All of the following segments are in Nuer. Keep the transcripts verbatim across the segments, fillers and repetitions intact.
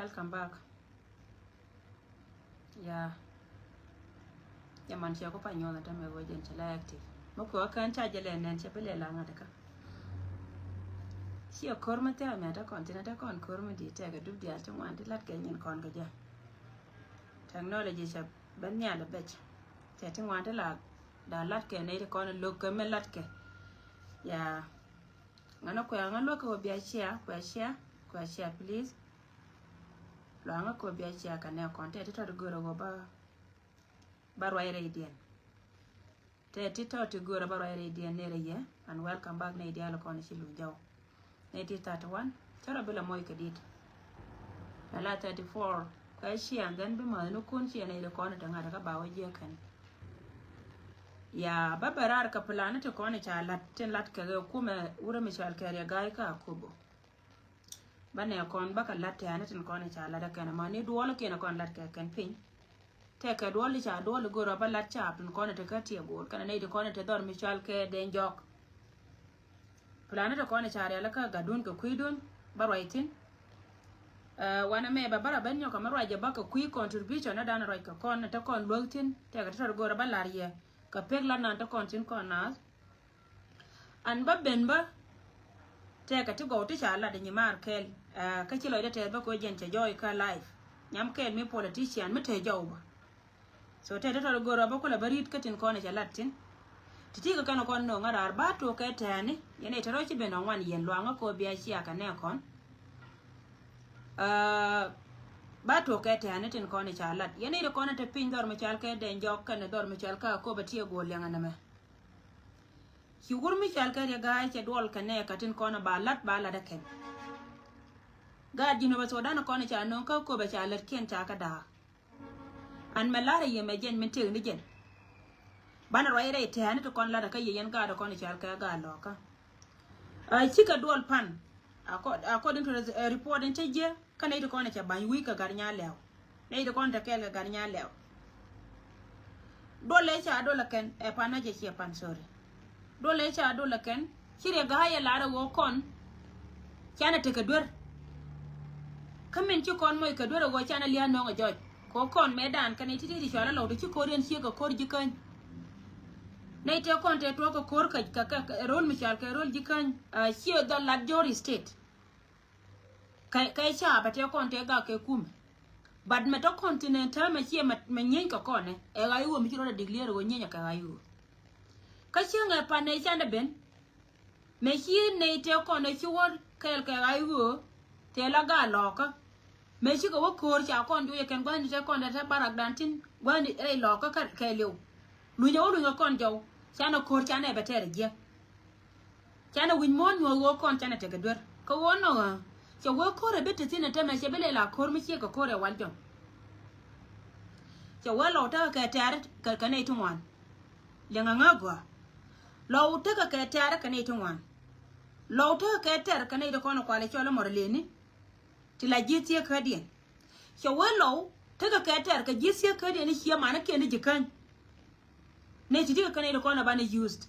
Welcome back. Ya. Ya man cɛ ku pa nyuɔth ata mɛ wä jɛn cɛ la active. Mɛ kuɛ kɛn ca jɛ lɛ nɛn cɛ bi lɛ la ŋa̱t kä. Ciɛ kor mɛ thia mɛ ata kɔn thin ata kɔn kor mɛ di tɛk a dup dial ti ŋuan ti lat kɛ nyin kɔn kɛ jɛ. Technology cɛ ben nhial a bec. Cɛ ti ŋuan ti la da lat kɛ nɛ ti kɔn lok kɛ mɛ lat kɛ. Ya. Ŋa nɔ kuɛ ŋa luäk kɛ wä bia share, kuɛ share, kuɛ share please. Luaŋä kɔ bia share kɛ nɛ kɔn tɛ ti tɔt go̱rɛ wä ba ba ruac rɛy diɛn. Tɛ ti tɔt ti go̱rɛ ba ruac rɛy diɛn nɛ rɛ yɛ. And welcome back nɛ dial kɔn ci luny jaw. Nɛ ti thirty one cä rɔ bi la moc kɛ dit. Ala thirty four kuɛ share and then bi ma ni kun share nɛ ri kɔn tɛ ŋa̱t kä ba wä jiɛ kɛn. Ya ba bɛ raar kɛ plan ti kɔn ca lat tin lat kɛ kumɛ wurɛ mi cal kɛ riɛ ga̱a̱c kä Akobo. Ba nɛ kɔn ba kɛ lat tɛ̈ni tin kɔn ca lat kɛn ma ni duɔl kiɛn kɔn lat kɛ kɛn piny. Tɛkɛ duɔl ca duɔl go̱rɔ ba lat ca tin kɔn te kä tiɛ go̱o̱r kɛn nɛy ti kɔn te dhɔr mi cal kɛ den jɔk. Plan te kɔn ca rial kä gatdun kɛ kui̱dun ba ruac thin. Wanɛ mɛ ba bara ben nyɔk kɛ mi ruac jɛ ba kɛ kui̱ contribution na dan ruac kɛ kɔn te kɔn luäk thin tɛkɛ te tɔt go̱rɔ ba lar yɛ kɛ pek lat nan te kɔn thin kɔn naath. An ba ben bä tɛkɛ ti gɔw ti ca lat nyi maar kɛl. Kä ci lɔcdä tɛth bä kɛ jɛn cɛ jɔɔy kä life nyam kɛl mi politician mi te jɔw bä. So tɛth ti tɔt go̱rä bä kulɛ bä ri̱t kä tin kɔn cɛ lat tin. Ti ti kɛ kɛn kɔn no̱o̱ŋ a raar ba tuɔk kɛ tɛɛni yɛn i̱ te rɔc ci ben ɔ ŋuan yɛn luaŋä kɛ ɔ bia cia kɛ nɛ kɔn. Ba tuɔk kɛ tɛɛni tin kɔn ca lat yɛn i̱ ri kɔn te piny dhɔr mi cal kɛ dɛn jɔk kɛn dhɔr mi cal kä Akobo tiɛ go̱o̱l liɛŋ ɛnɛmɛ. Ci wur mi cal kɛ riɛ ga̱a̱c cɛ duɔl kɛ nɛ kä tin kɔn ba lat ba lat ɛ kɛn. Gaat ji̱n bɛ Sudan kɔn ca no̱o̱ŋ kä Akobo ca lät kiɛn ca kä da̱a̱. An mɛ lar ɛ yɛ mɛ jɛn min tëëk ni jɛn. Banɛ ruac rɛy tɛ̈ni ti kɔn lat ɛ kä yɛ yɛn gaat kɔn cal kɛ gaat lɔkä. Cikɛ duɔl pan. According to the report in cɛ jiɛ kä nɛy ti kɔn cɛ ba̱ny wi̱i̱ kɛ gat nya lɛw. Nɛy ti kɔn te kɛɛl kɛ gat nya lɛw. Duɔl ëë ca duɔl ɛ kɛn ɛ pan na jɛ ciɛ pan, sorry. Duɔl ëë ca duɔl ɛ kɛn ci riɛ ga̱a̱c ɛ lar ɛ ɣöö kɔn canɛ tekɛ duer. Kä min ci kɔn moc kɛ duer ɛ ɣöö canɛ lia̱a̱ nöŋ ɛ jɔc kɛ ɣöö kɔn mëëdan kɛn ɛ ti̱ti̱ ti cɔal ɛ lɔw ti ci ko̱r yɛn ciek kɛ ko̱r ji̱ käny. Nɛy tëë kɔn tëë tuɔɔk kɛ ko̱r kɛ, kɛ, kɛ ro̱l mi cɔal kɛ ro̱l ji̱ käny. Ciɛ dhɔl lat Jor State. Kɛ, kɛ caapɛ tëë kɔn tëë gak kɛ kumɛ. But mɛ tɔ kɔn thin ɛn täämɛ ciɛ mɛ, mɛ nyieny kɛ kɔnɛ ɛ ɣa̱c ɣöö mi ci rɔɔdɛ declare ɣöö nyieny ɛ kɛ ɣa̱c ɣöö. Kä cäŋ ɛ pan nɛy candɛ ben. Mɛ ci nɛy tëë kɔn ɛ ci wä kɛɛl kɛ ɣa̱c ɣöö tëë la gaa lɔɔkä. Mëë cikɛ wä ko̱o̱r ca kɔn juɔc ɛ kɛn gua̱thni te kɔn te te barakdan tin gua̱thni rɛy lɔɔkä kä kɛɛliw. Lunyɛ wä lunyɛ kɔn jɔw canɛ ko̱o̱r canɛ bɛ tɛɛr ɛ jiäk. Canɛ wi̱c muɔ̱ɔ̱n nyuɔ̱th ɣöö kɔn canɛ tekɛ duer kä ɣöö nɔk ɣä. Cɛ wee ko̱o̱r ɛ bi te thi̱n ɛ tämɛ cɛ bi lɛ la ko̱o̱r mi ciek kɛ ko̱o̱r ɛ wal jɔŋ. Cɛ wee lɔw tekɛ kɛ tɛɛr kɛ, kɛ nɛy ti ŋuan. Liɛŋɛ ŋä gɔaa. Lɔw tekɛ kɛ tɛɛr kɛ nɛy ti ŋuan. Lɔw tekɛ kɛ tɛɛr kɛ nɛy ti kɔn ɛ kual ɛ cɔl ɛ mɔr ɛ leni. Ti la ji̱ thiek kädiɛn. Cɛ wee lɔw tekɛ kɛ tɛr kɛ ji̱ thiek kädiɛn i̱ ciɛ manikiɛn i̱ ji̱ käny. Nɛy ti̱ti̱ kɛ kɛn i̱ ti kɔn ɛ banɛ used.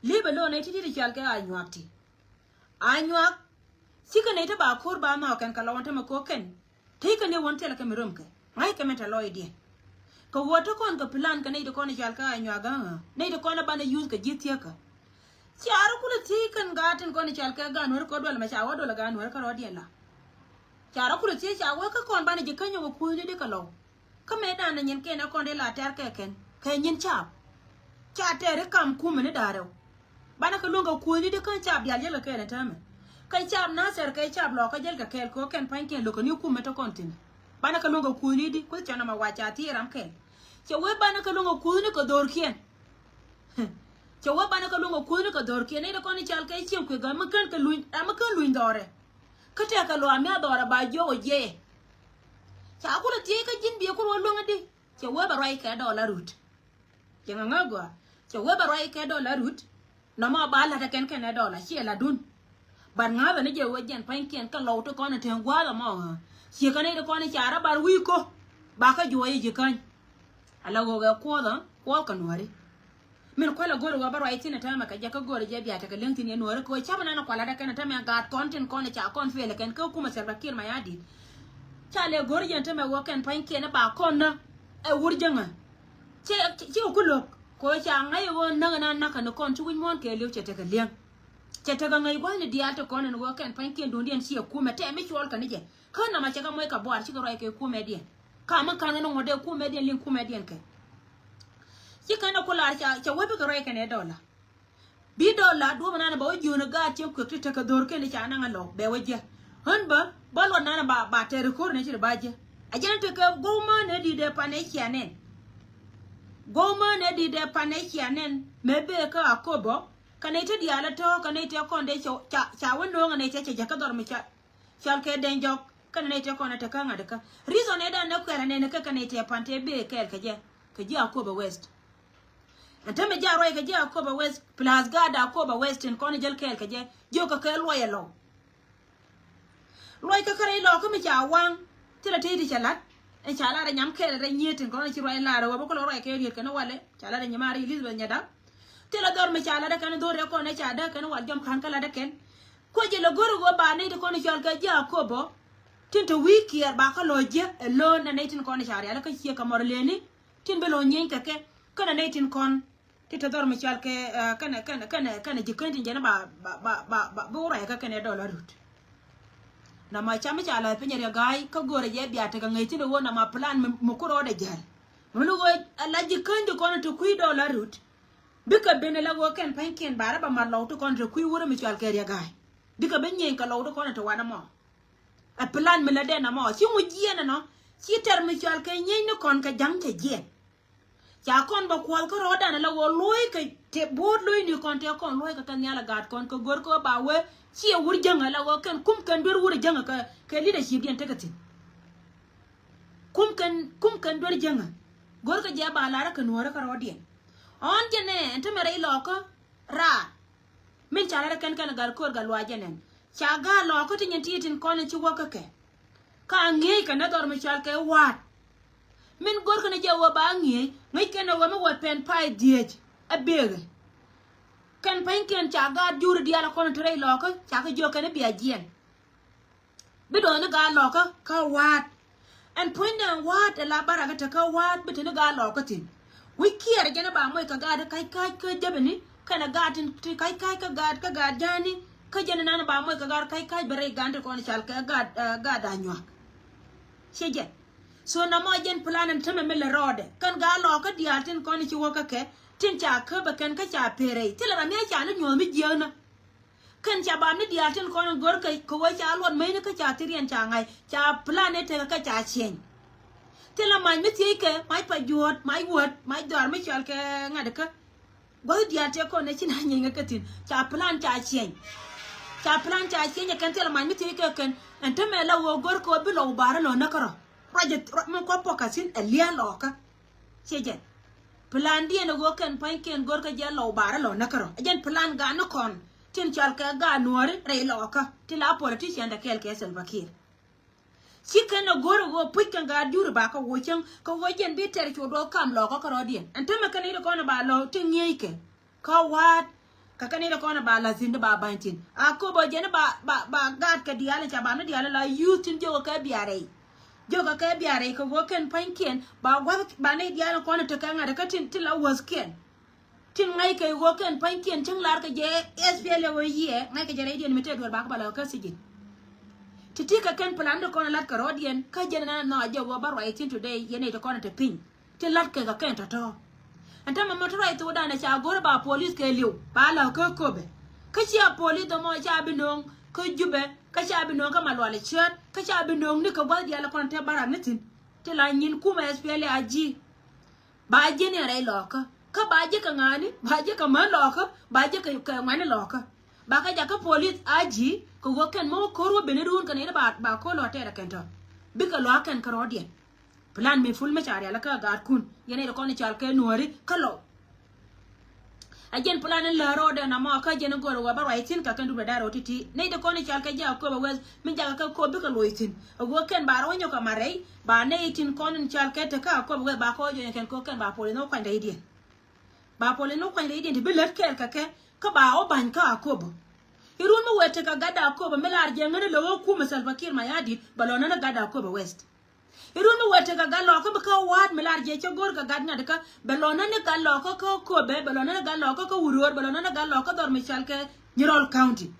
Li̱p ɛ lo̱o̱n nɛy ti̱ti̱ ti cɔal kɛ Anyuak ti. Anyuak cikɛ nɛy ti ba ko̱r ba nhɔk kɛn kɛ lɔw ɛn tämɛ ko̱ kɛn. Tekɛ ni wän thilɛ kɛ mi römkɛ ŋa̱ckɛ min te lɔcdiɛn. Kɛ ɣöö te kɔn kɛ plan kɛ nɛy ti kɔn i̱ cɔal kɛ Anyuak ɣä ɣä nɛy ti kɔn ɛ banɛ used kɛ ji̱ thiekä. Ca rɔ kulɛ thiec kɛn gaat tin kɔn i̱ cɔal kɛ gaat nuäär kɛ duel mɛ ca wä duel ɛ gaat nuäär kärɔ̱diɛn la. Ca rɔ kulɛ thiec ca wee kä kɔn banɛ ji̱ käny ɛ wä kuuthni di kɛ lɔw. Kä mëëdan ɛ nyin kɛn ɛ kɔn di la tɛr kɛ kɛn kɛ nyin caap. Ca tɛr i̱ kam kumɛ ni da̱a̱r rɛw. Banɛ kɛ luäŋ kɛ kuuthni di kä caap diaal jäl kɛ kɛɛl ɛ täämɛ. Kɛ caap Nathɛr kɛ caap lɔɔkä jäl kɛ kɛɛl kɛ ɣöö kɛn pa̱nykiɛn lo̱k kɛ ni kumɛ te kɔn thi̱n. Banɛ kɛ luäŋ kɛ kuuthni di kueth cɔn ɛmɛ wa ca thiec ram kɛɛl. Cɛ wee banɛ kɛ luäŋ kɛ kuuthni kɛ dho̱rkiɛn. Cɛ wee banɛ kɛ luäŋ kɛ kuuthni kɛ dho̱rkiɛn nɛy ti kɔn i̱ cal kɛ cieŋ kui̱ gäm mi kän kɛ luny ram mi kän luny dhɔrɛ. Kä tɛkɛ luaam mi a dhɔrɛ ba jiɔk ɛ jiɛc. Ca kulɛ thiec kä ji̱n biɛ kur wä luäŋ i̱di. Cɛ wee bɛ ruac kɛ dɔɔla rut. Cɛ ŋä ŋä gɔaa. Cɛ wee bɛ ruac kɛ dɔɔla rut. Nɔmɔ ba la̱t ɛ kɛn kɛn ɛ dɔɔla ciɛ la̱tdun. Bat ŋa̱thä ni jɛ wee jɛn pa̱nykiɛn kä lɔw ti kɔn ɛ teŋ gua̱a̱th ɛmɔ ɣä. Ciɛ kä nɛy ti kɔn i̱ ca rɔ bar wi̱i̱ ko̱. Ba kä juɔc i̱ ji̱ käny. Ala ɣöö ɛ kuɔth ɛ kuɔth kɛ nuääri. Min kuäl ɛ go̱r ɛ ɣöö bä ruac thi̱n ɛ täämɛ kɛ jɛ kä go̱r ɛ jɛ bia tekɛ leŋ thi̱n yɛn nuääri kɛ ɣöö ca̱pɛ nan ɛ kual lat ɛ kɛn ɛ täämɛ gaat kɔn tin kɔn ɛ ca kɔn fail ɛ kɛn kä kumɛ Salva Kiir Mayardit. Ca lɛ go̱r jɛn tämɛ wä kɛn pa̱nykiɛn i̱ ba kɔn nä ɛ wur jäŋä. Ci, ci, ci ku lo̱k kɛ ɣöö ca ŋa̱c ɣöö näk ɛn a nakä ni kɔn ci wi̱c muɔ̱ɔ̱n kɛɛliw cɛ tekɛ li̱eŋ. Cɛ tekɛ ŋäc gua̱thni diaal ti kɔn ɛn ɣöö kɛn pa̱nykiɛn duundiɛn ci ɛ kumɛ tɛm mi cuɔl kɛ ni jɛ. Kä namɔ cɛ kɛ moc kɛ buaar cikɛ ruac kɛ kumɛdiɛn. Ka mi ka̱n kɛ ni ŋuɔ̱t dee kumɛdiɛn liŋ kumɛdiɛn kɛ. Ci kɛn ɛ ku lar ca, cɛ wee bikɛ ruac kɛn ɛ dɔla. Bi dɔla duɔ̱p nan ba wä jiön ɛ gaat cɛ kuek ti tekɛ dho̱r kɛn ca naŋ ɛ lɔw bɛ wä jiɛ. Ɣän bä, bä luɔt nan ba, ba tɛr ko̱r ni ci ri ba jiɛ. A jɛn tekɛ go̱w män ɛ di̱t ɛ pan ɛ cia nɛn. Go̱w män ɛ di̱t ɛ pan ɛ cia nɛn mɛ bee kä Akobo. Kɛ nɛy ti diaal ɛ tɔ̱ kɛ nɛy ti kɔn dee ca, ca, ca wä no̱o̱ŋ ɛ nɛy ti cɛ jɛ kä dhɔr mi ca. Cɔal kɛ Dɛny Jɔk kɛnɛ nɛy tëë kɔn ɛ te kä ŋa̱t kä. Reason ɛ dan ɛ kuɛl ɛ nɛn kä kɛ nɛy tëë pan tëë bee kɛɛl kɛ jɛ. Kɛ ji̱ Akobo West. Ɛn te mi ji̱ a ruac kɛ ji̱ Akobo West plus gaat Akobo West tin kɔn jäl kɛɛl kɛ jɛ. Jiök kɛ kɛ luɔc ɛ lɔw. Luɔc kɛ kärɛ ilɔk kä mi ca waŋ. Thilɛ tëë ti cɛ la̱t. Ɛn ca lar ɛ nyam kɛɛl ɛ rɛy nyiet tin kɔn ɛ ci ruac lar ɛ wä bä kä lɔ ruac kɛ riet kɛn ɛ walɛ. Ca lar ɛ nyam a ri Elizabeth nyɛ da̱k. Thilɛ dhɔr mi ca lat ɛ kɛn dho̱r ɛ kɔn ɛ ca däk kɛn wal jɔm ka̱n kä lat ɛ kɛn. Kuec ilɛ go̱r ɛ ɣöö ba nɛy ti kɔn i̱ cɔal kɛ ji̱ Akobo. Tin te wi̱i̱ kiɛɛr ba kä lɔ jiɛ ɛ lo̱o̱n ɛ nɛy tin kɔn i̱ ca rial ɛ kä ciɛ kɛ mɔr leni. Tin bi lɔ nyieeny kɛ kɛ kɛn ɛ nɛy tin kɔn. Ti te dhɔr mi cɔal kɛ kɛn kɛn kɛn kɛn ji̱ kɛn tin jɛn ba ba ba ba bi wurɛ kɛ kɛn ɛ dɔl arut. Na ma cam i̱ ca la̱th piny ɛ riɛ ga̱a̱y kä go̱o̱rɛ jɛ bia tekɛ ŋäc tin ɛ ɣöö na ma plan mi mi ku rɔɔdɛ jäl. Mi ni ɣöö ɛ la ji̱ kɛn ti kɔn ti kui̱ dɔl arut. Bikɛ ben ala ɣöö kɛn pa̱nykiɛn ba rɛ ba mat lɔw ti kɔn te kui̱ wurɛ mi cɔal kɛ riɛ ga̱a̱y. Bikɛ ben nyieny kɛ lɔw ti kɔn te wanɛ mɔ. Ɛ plan mi la dɛn amɔ ci ŋu jiɛn ɛnɔ. Ci tɛr mi cɔal kɛ nyieny ni kɔn kɛ ja̱ŋ cɛ jiɛn. Ca kɔn bɛ kuɔl kä rɔɔdan ala ɣöö lo̱o̱y kɛ te bo̱o̱t lo̱o̱y ni kɔn te kɔn lo̱o̱y kɛ kɛ nhial ɛ gaat kɔn kɛ gör kɛ ɣöö ba wee. Ci ɛ wur jäŋ ala ɣöö kɛn kum kɛn duer wur jäŋ kɛ kɛ leadership diɛn tekɛ thi̱n. Kum kɛn kum kɛn duer jäŋ. Gör kɛ jɛ ba lar ɛ kɛ nuɔ̱ɔ̱rä kɛ rɔɔdiɛn. Ɔn jɛ nɛ ɛn te mɛ rɛy lɔɔkä. Raa. Min ca lat ɛ kɛn kɛn ɛ gat ko̱r gat luac jɛ nɛn. Ca gaat lɔɔkä ti nyin ti tin kɔn in ci wä kä kɛ. Ka ŋi̱eec kɛ nɛ dhɔr mi cɔal kɛ wa̱a̱t. Min go̱rkɛ ni jɛ wä ba ŋi̱eec ŋäc kɛn ɛ wä mi wä pɛn pay dhieec ɛ beekɛ. Kɛn pa̱nykiɛn ca gaat juri diaal ɛ kɔn in te rɛy lɔɔkä ca kɛ jiök kɛn i̱ bia jiɛn. Bi dɔɔni gaat lɔkä kä wa̱a̱t. Ɛn puɔ̱nydɛ ɛn wa̱a̱t ɛ la barak kä te kä wa̱a̱t bi te ni gaat lɔkä thi̱n. Wi̱c kiɛɛr jɛn ɛ ba moc kɛ gaat ti ka̱c ka̱c kä jäpɛni kɛnɛ gaat tin ti ka̱c ka̱c kä gaat kä gaat ja̱a̱ni. Kä jɛn ɛnan ɛ ba moc kɛ gaat ka̱c ka̱c bɛ rɛy gaat ti kɔn cal kɛ gaat, eh, gaat da̱a̱ nyuak. Ciɛ jɛn. So na mɔ jɛn plan ɛn tämɛ mi lɛ rɔɔdɛ kɛn gaat lɔkä diaal tin kɔn ci wä kä kɛ tin ca käpɛ kɛn kä ca per rɛy thilɛ ram mi a ca ni nyuɔ̱th mi jiääknä. Kɛn ca bam ni diaal tin kɔn in gör kɛ kɛ wee ca luɔt mecni kä ca thiriɛn ca ŋa̱c ca plan ni tekɛ kä ca ciɛny. Thilɛ mac mi thiec kɛ mac pa juɔ̱ɔ̱t mac wuɔ̱t mac dhɔaar mi cɔal kɛ ŋa̱t kä. Gua̱th diaal tëë kɔn ɛ ci na nyieny kä thi̱n ca plan ca ciɛny. Ca plan ca ciɛny ɛ kɛn thilɛ mac mi thiec kɛ kɛn ɛn te mɛ la ɣöö gör kɛ ɣöö bi lɔw ba̱a̱r ilɔ näk kärɔ. Ruac ɛ ruac mi kua̱ pɔk ka̱thi̱n ɛ lia̱a̱ lɔɔkä. Ciɛ jɛn. Plandiɛn ɛ ɣöö kɛn pa̱nykiɛn gör kä jɛ lɔw ba̱a̱r ilɔ näk kärɔ ɛ jɛn plan gaat ni kɔn. Tin cɔal kɛ gaat nuɔ̱ɔ̱ri rɛy lɔɔkä tin la politician dɛ kɛɛl kɛ Salva Kiir. Ci kɛn ɛ go̱r ɛ ɣöö puc kɛn gaat juri ba kä woc cäŋ kä woc jɛn bi tɛr cu duɔth kam lɔɔkä kärɔ̱diɛn ɛn tämɛ kɛn i̱ ti kɔn ɛ ba lɔw ti ŋi̱eec kɛ. Kä wa̱a̱t kä kɛn i̱ ti kɔn ɛ ba la̱th thi̱n ti ba ba̱ny thi̱n a köp ɛ jɛn i̱ ba ba ba gaat kɛ diaal in ca ba ni diaal in la yuth tin jiök ɛ kɛ biaar rɛy. Jiök ɛ kɛ biaar rɛy kɛ ɣöö kɛn pa̱nykiɛn ba gua̱th ba ni diaal in kɔn in tekɛ ŋa̱t kä tin ti la wäthkiɛn. Tin ŋa̱ckɛ ɣöö kɛn pa̱nykiɛn cäŋ lar kɛ jɛ S P L A ɣöö yiɛ ŋa̱ckɛ jɛ rɛydiɛn mi tëë duel bakɛ ba lɔ kä sijin. Ti ti kɛ kɛn plan di kɔn lat kɛ rɔɔdiɛn kä jɛn ɛn ɛn nhɔac jɛ ɣöö bä ruac thi̱n today yɛn nɛy ti kɔn ɛ te piny. Ti lat kɛ kɛ kɛn tɔ̱tɔ̱. Ɛn tämɛ mɔ ti ruac thokdan ɛ ca go̱r ɛ ba police kɛ li̱w ba lɔ kä köpɛ. Kä cia police dhɔmɔ ca bi nööŋ kä Jubɛ kä ca bi nööŋ kä Malual ɛ ciöt kä ca bi nööŋ ni kɛ gua̱th diaal ɛ kɔn te barak ni thi̱n. Ti la nyin kumɛ S P L A A G. Ba ji̱n in rɛy lɔɔkä kä ba ji̱ kɛ ŋa̱a̱ni ba ji̱ kɛ män lɔɔkä ba ji̱ kɛ ŋuɛ̈ni lɔɔkä. Ba kɛ jakä police A G kɛ ɣöö kɛn mi wä ko̱r wä ben i̱ ruun kɛ nɛy ni ba ba ko̱r lɔɔk tɛɛrɛ kɛn tɔ̱. Bikɛ lɔ̱a̱k kɛn kä rɔɔdiɛn. Plan mi ful mi ca rialikä ɛ gaatkun yɛn nɛy ti kɔn i̱ cɔal kɛ nuääri kä lɔw. Ɛ jɛn plan in lääri rɔɔdɛ namɔ kä jɛn in go̱o̱rɛ wä bä ruac thi̱n kɛ kɛn dup rɛ da̱r rɔɔd ti̱ti̱ nɛy ti kɔn in cɔal kɛ jɛ Akobo West min jakä kɛ köp bikɛ loc thi̱n. Ɛ ɣöö kɛn ba rɔ wä nyɔk kɛ mat rɛy ba nɛy tin kɔn in cɔal kɛ te kä Akobo West ba kɔɔc jɔnyɛ kɛn kɛ ɣöö kɛn ba police ni wä kuany rɛydiɛn. Ba police ni wä kuany rɛydiɛn ti bi lät kɛɛl kɛ kɛ kä ba wä ba̱ny kä Akobo. Irun mi wee tekɛ gat Akobo mi lar jɛ ŋäni lo̱k ɛ kumɛ Salva Kiir Mayardit bɛ lɔnä ni gat Akobo West. Irun mi wee tekɛ gat Lɔɔkä bi kä wa̱a̱t mi lar jɛ cä go̱r kɛ gat ŋa̱t kä bɛ lɔnä ni gat Lɔɔkä kä Akobo, bɛ lɔnä ni gat Lɔɔkä kä Uror, bɛ lɔnä ni gat Lɔɔkä dhɔr mi cɔal kɛ Nyirol County.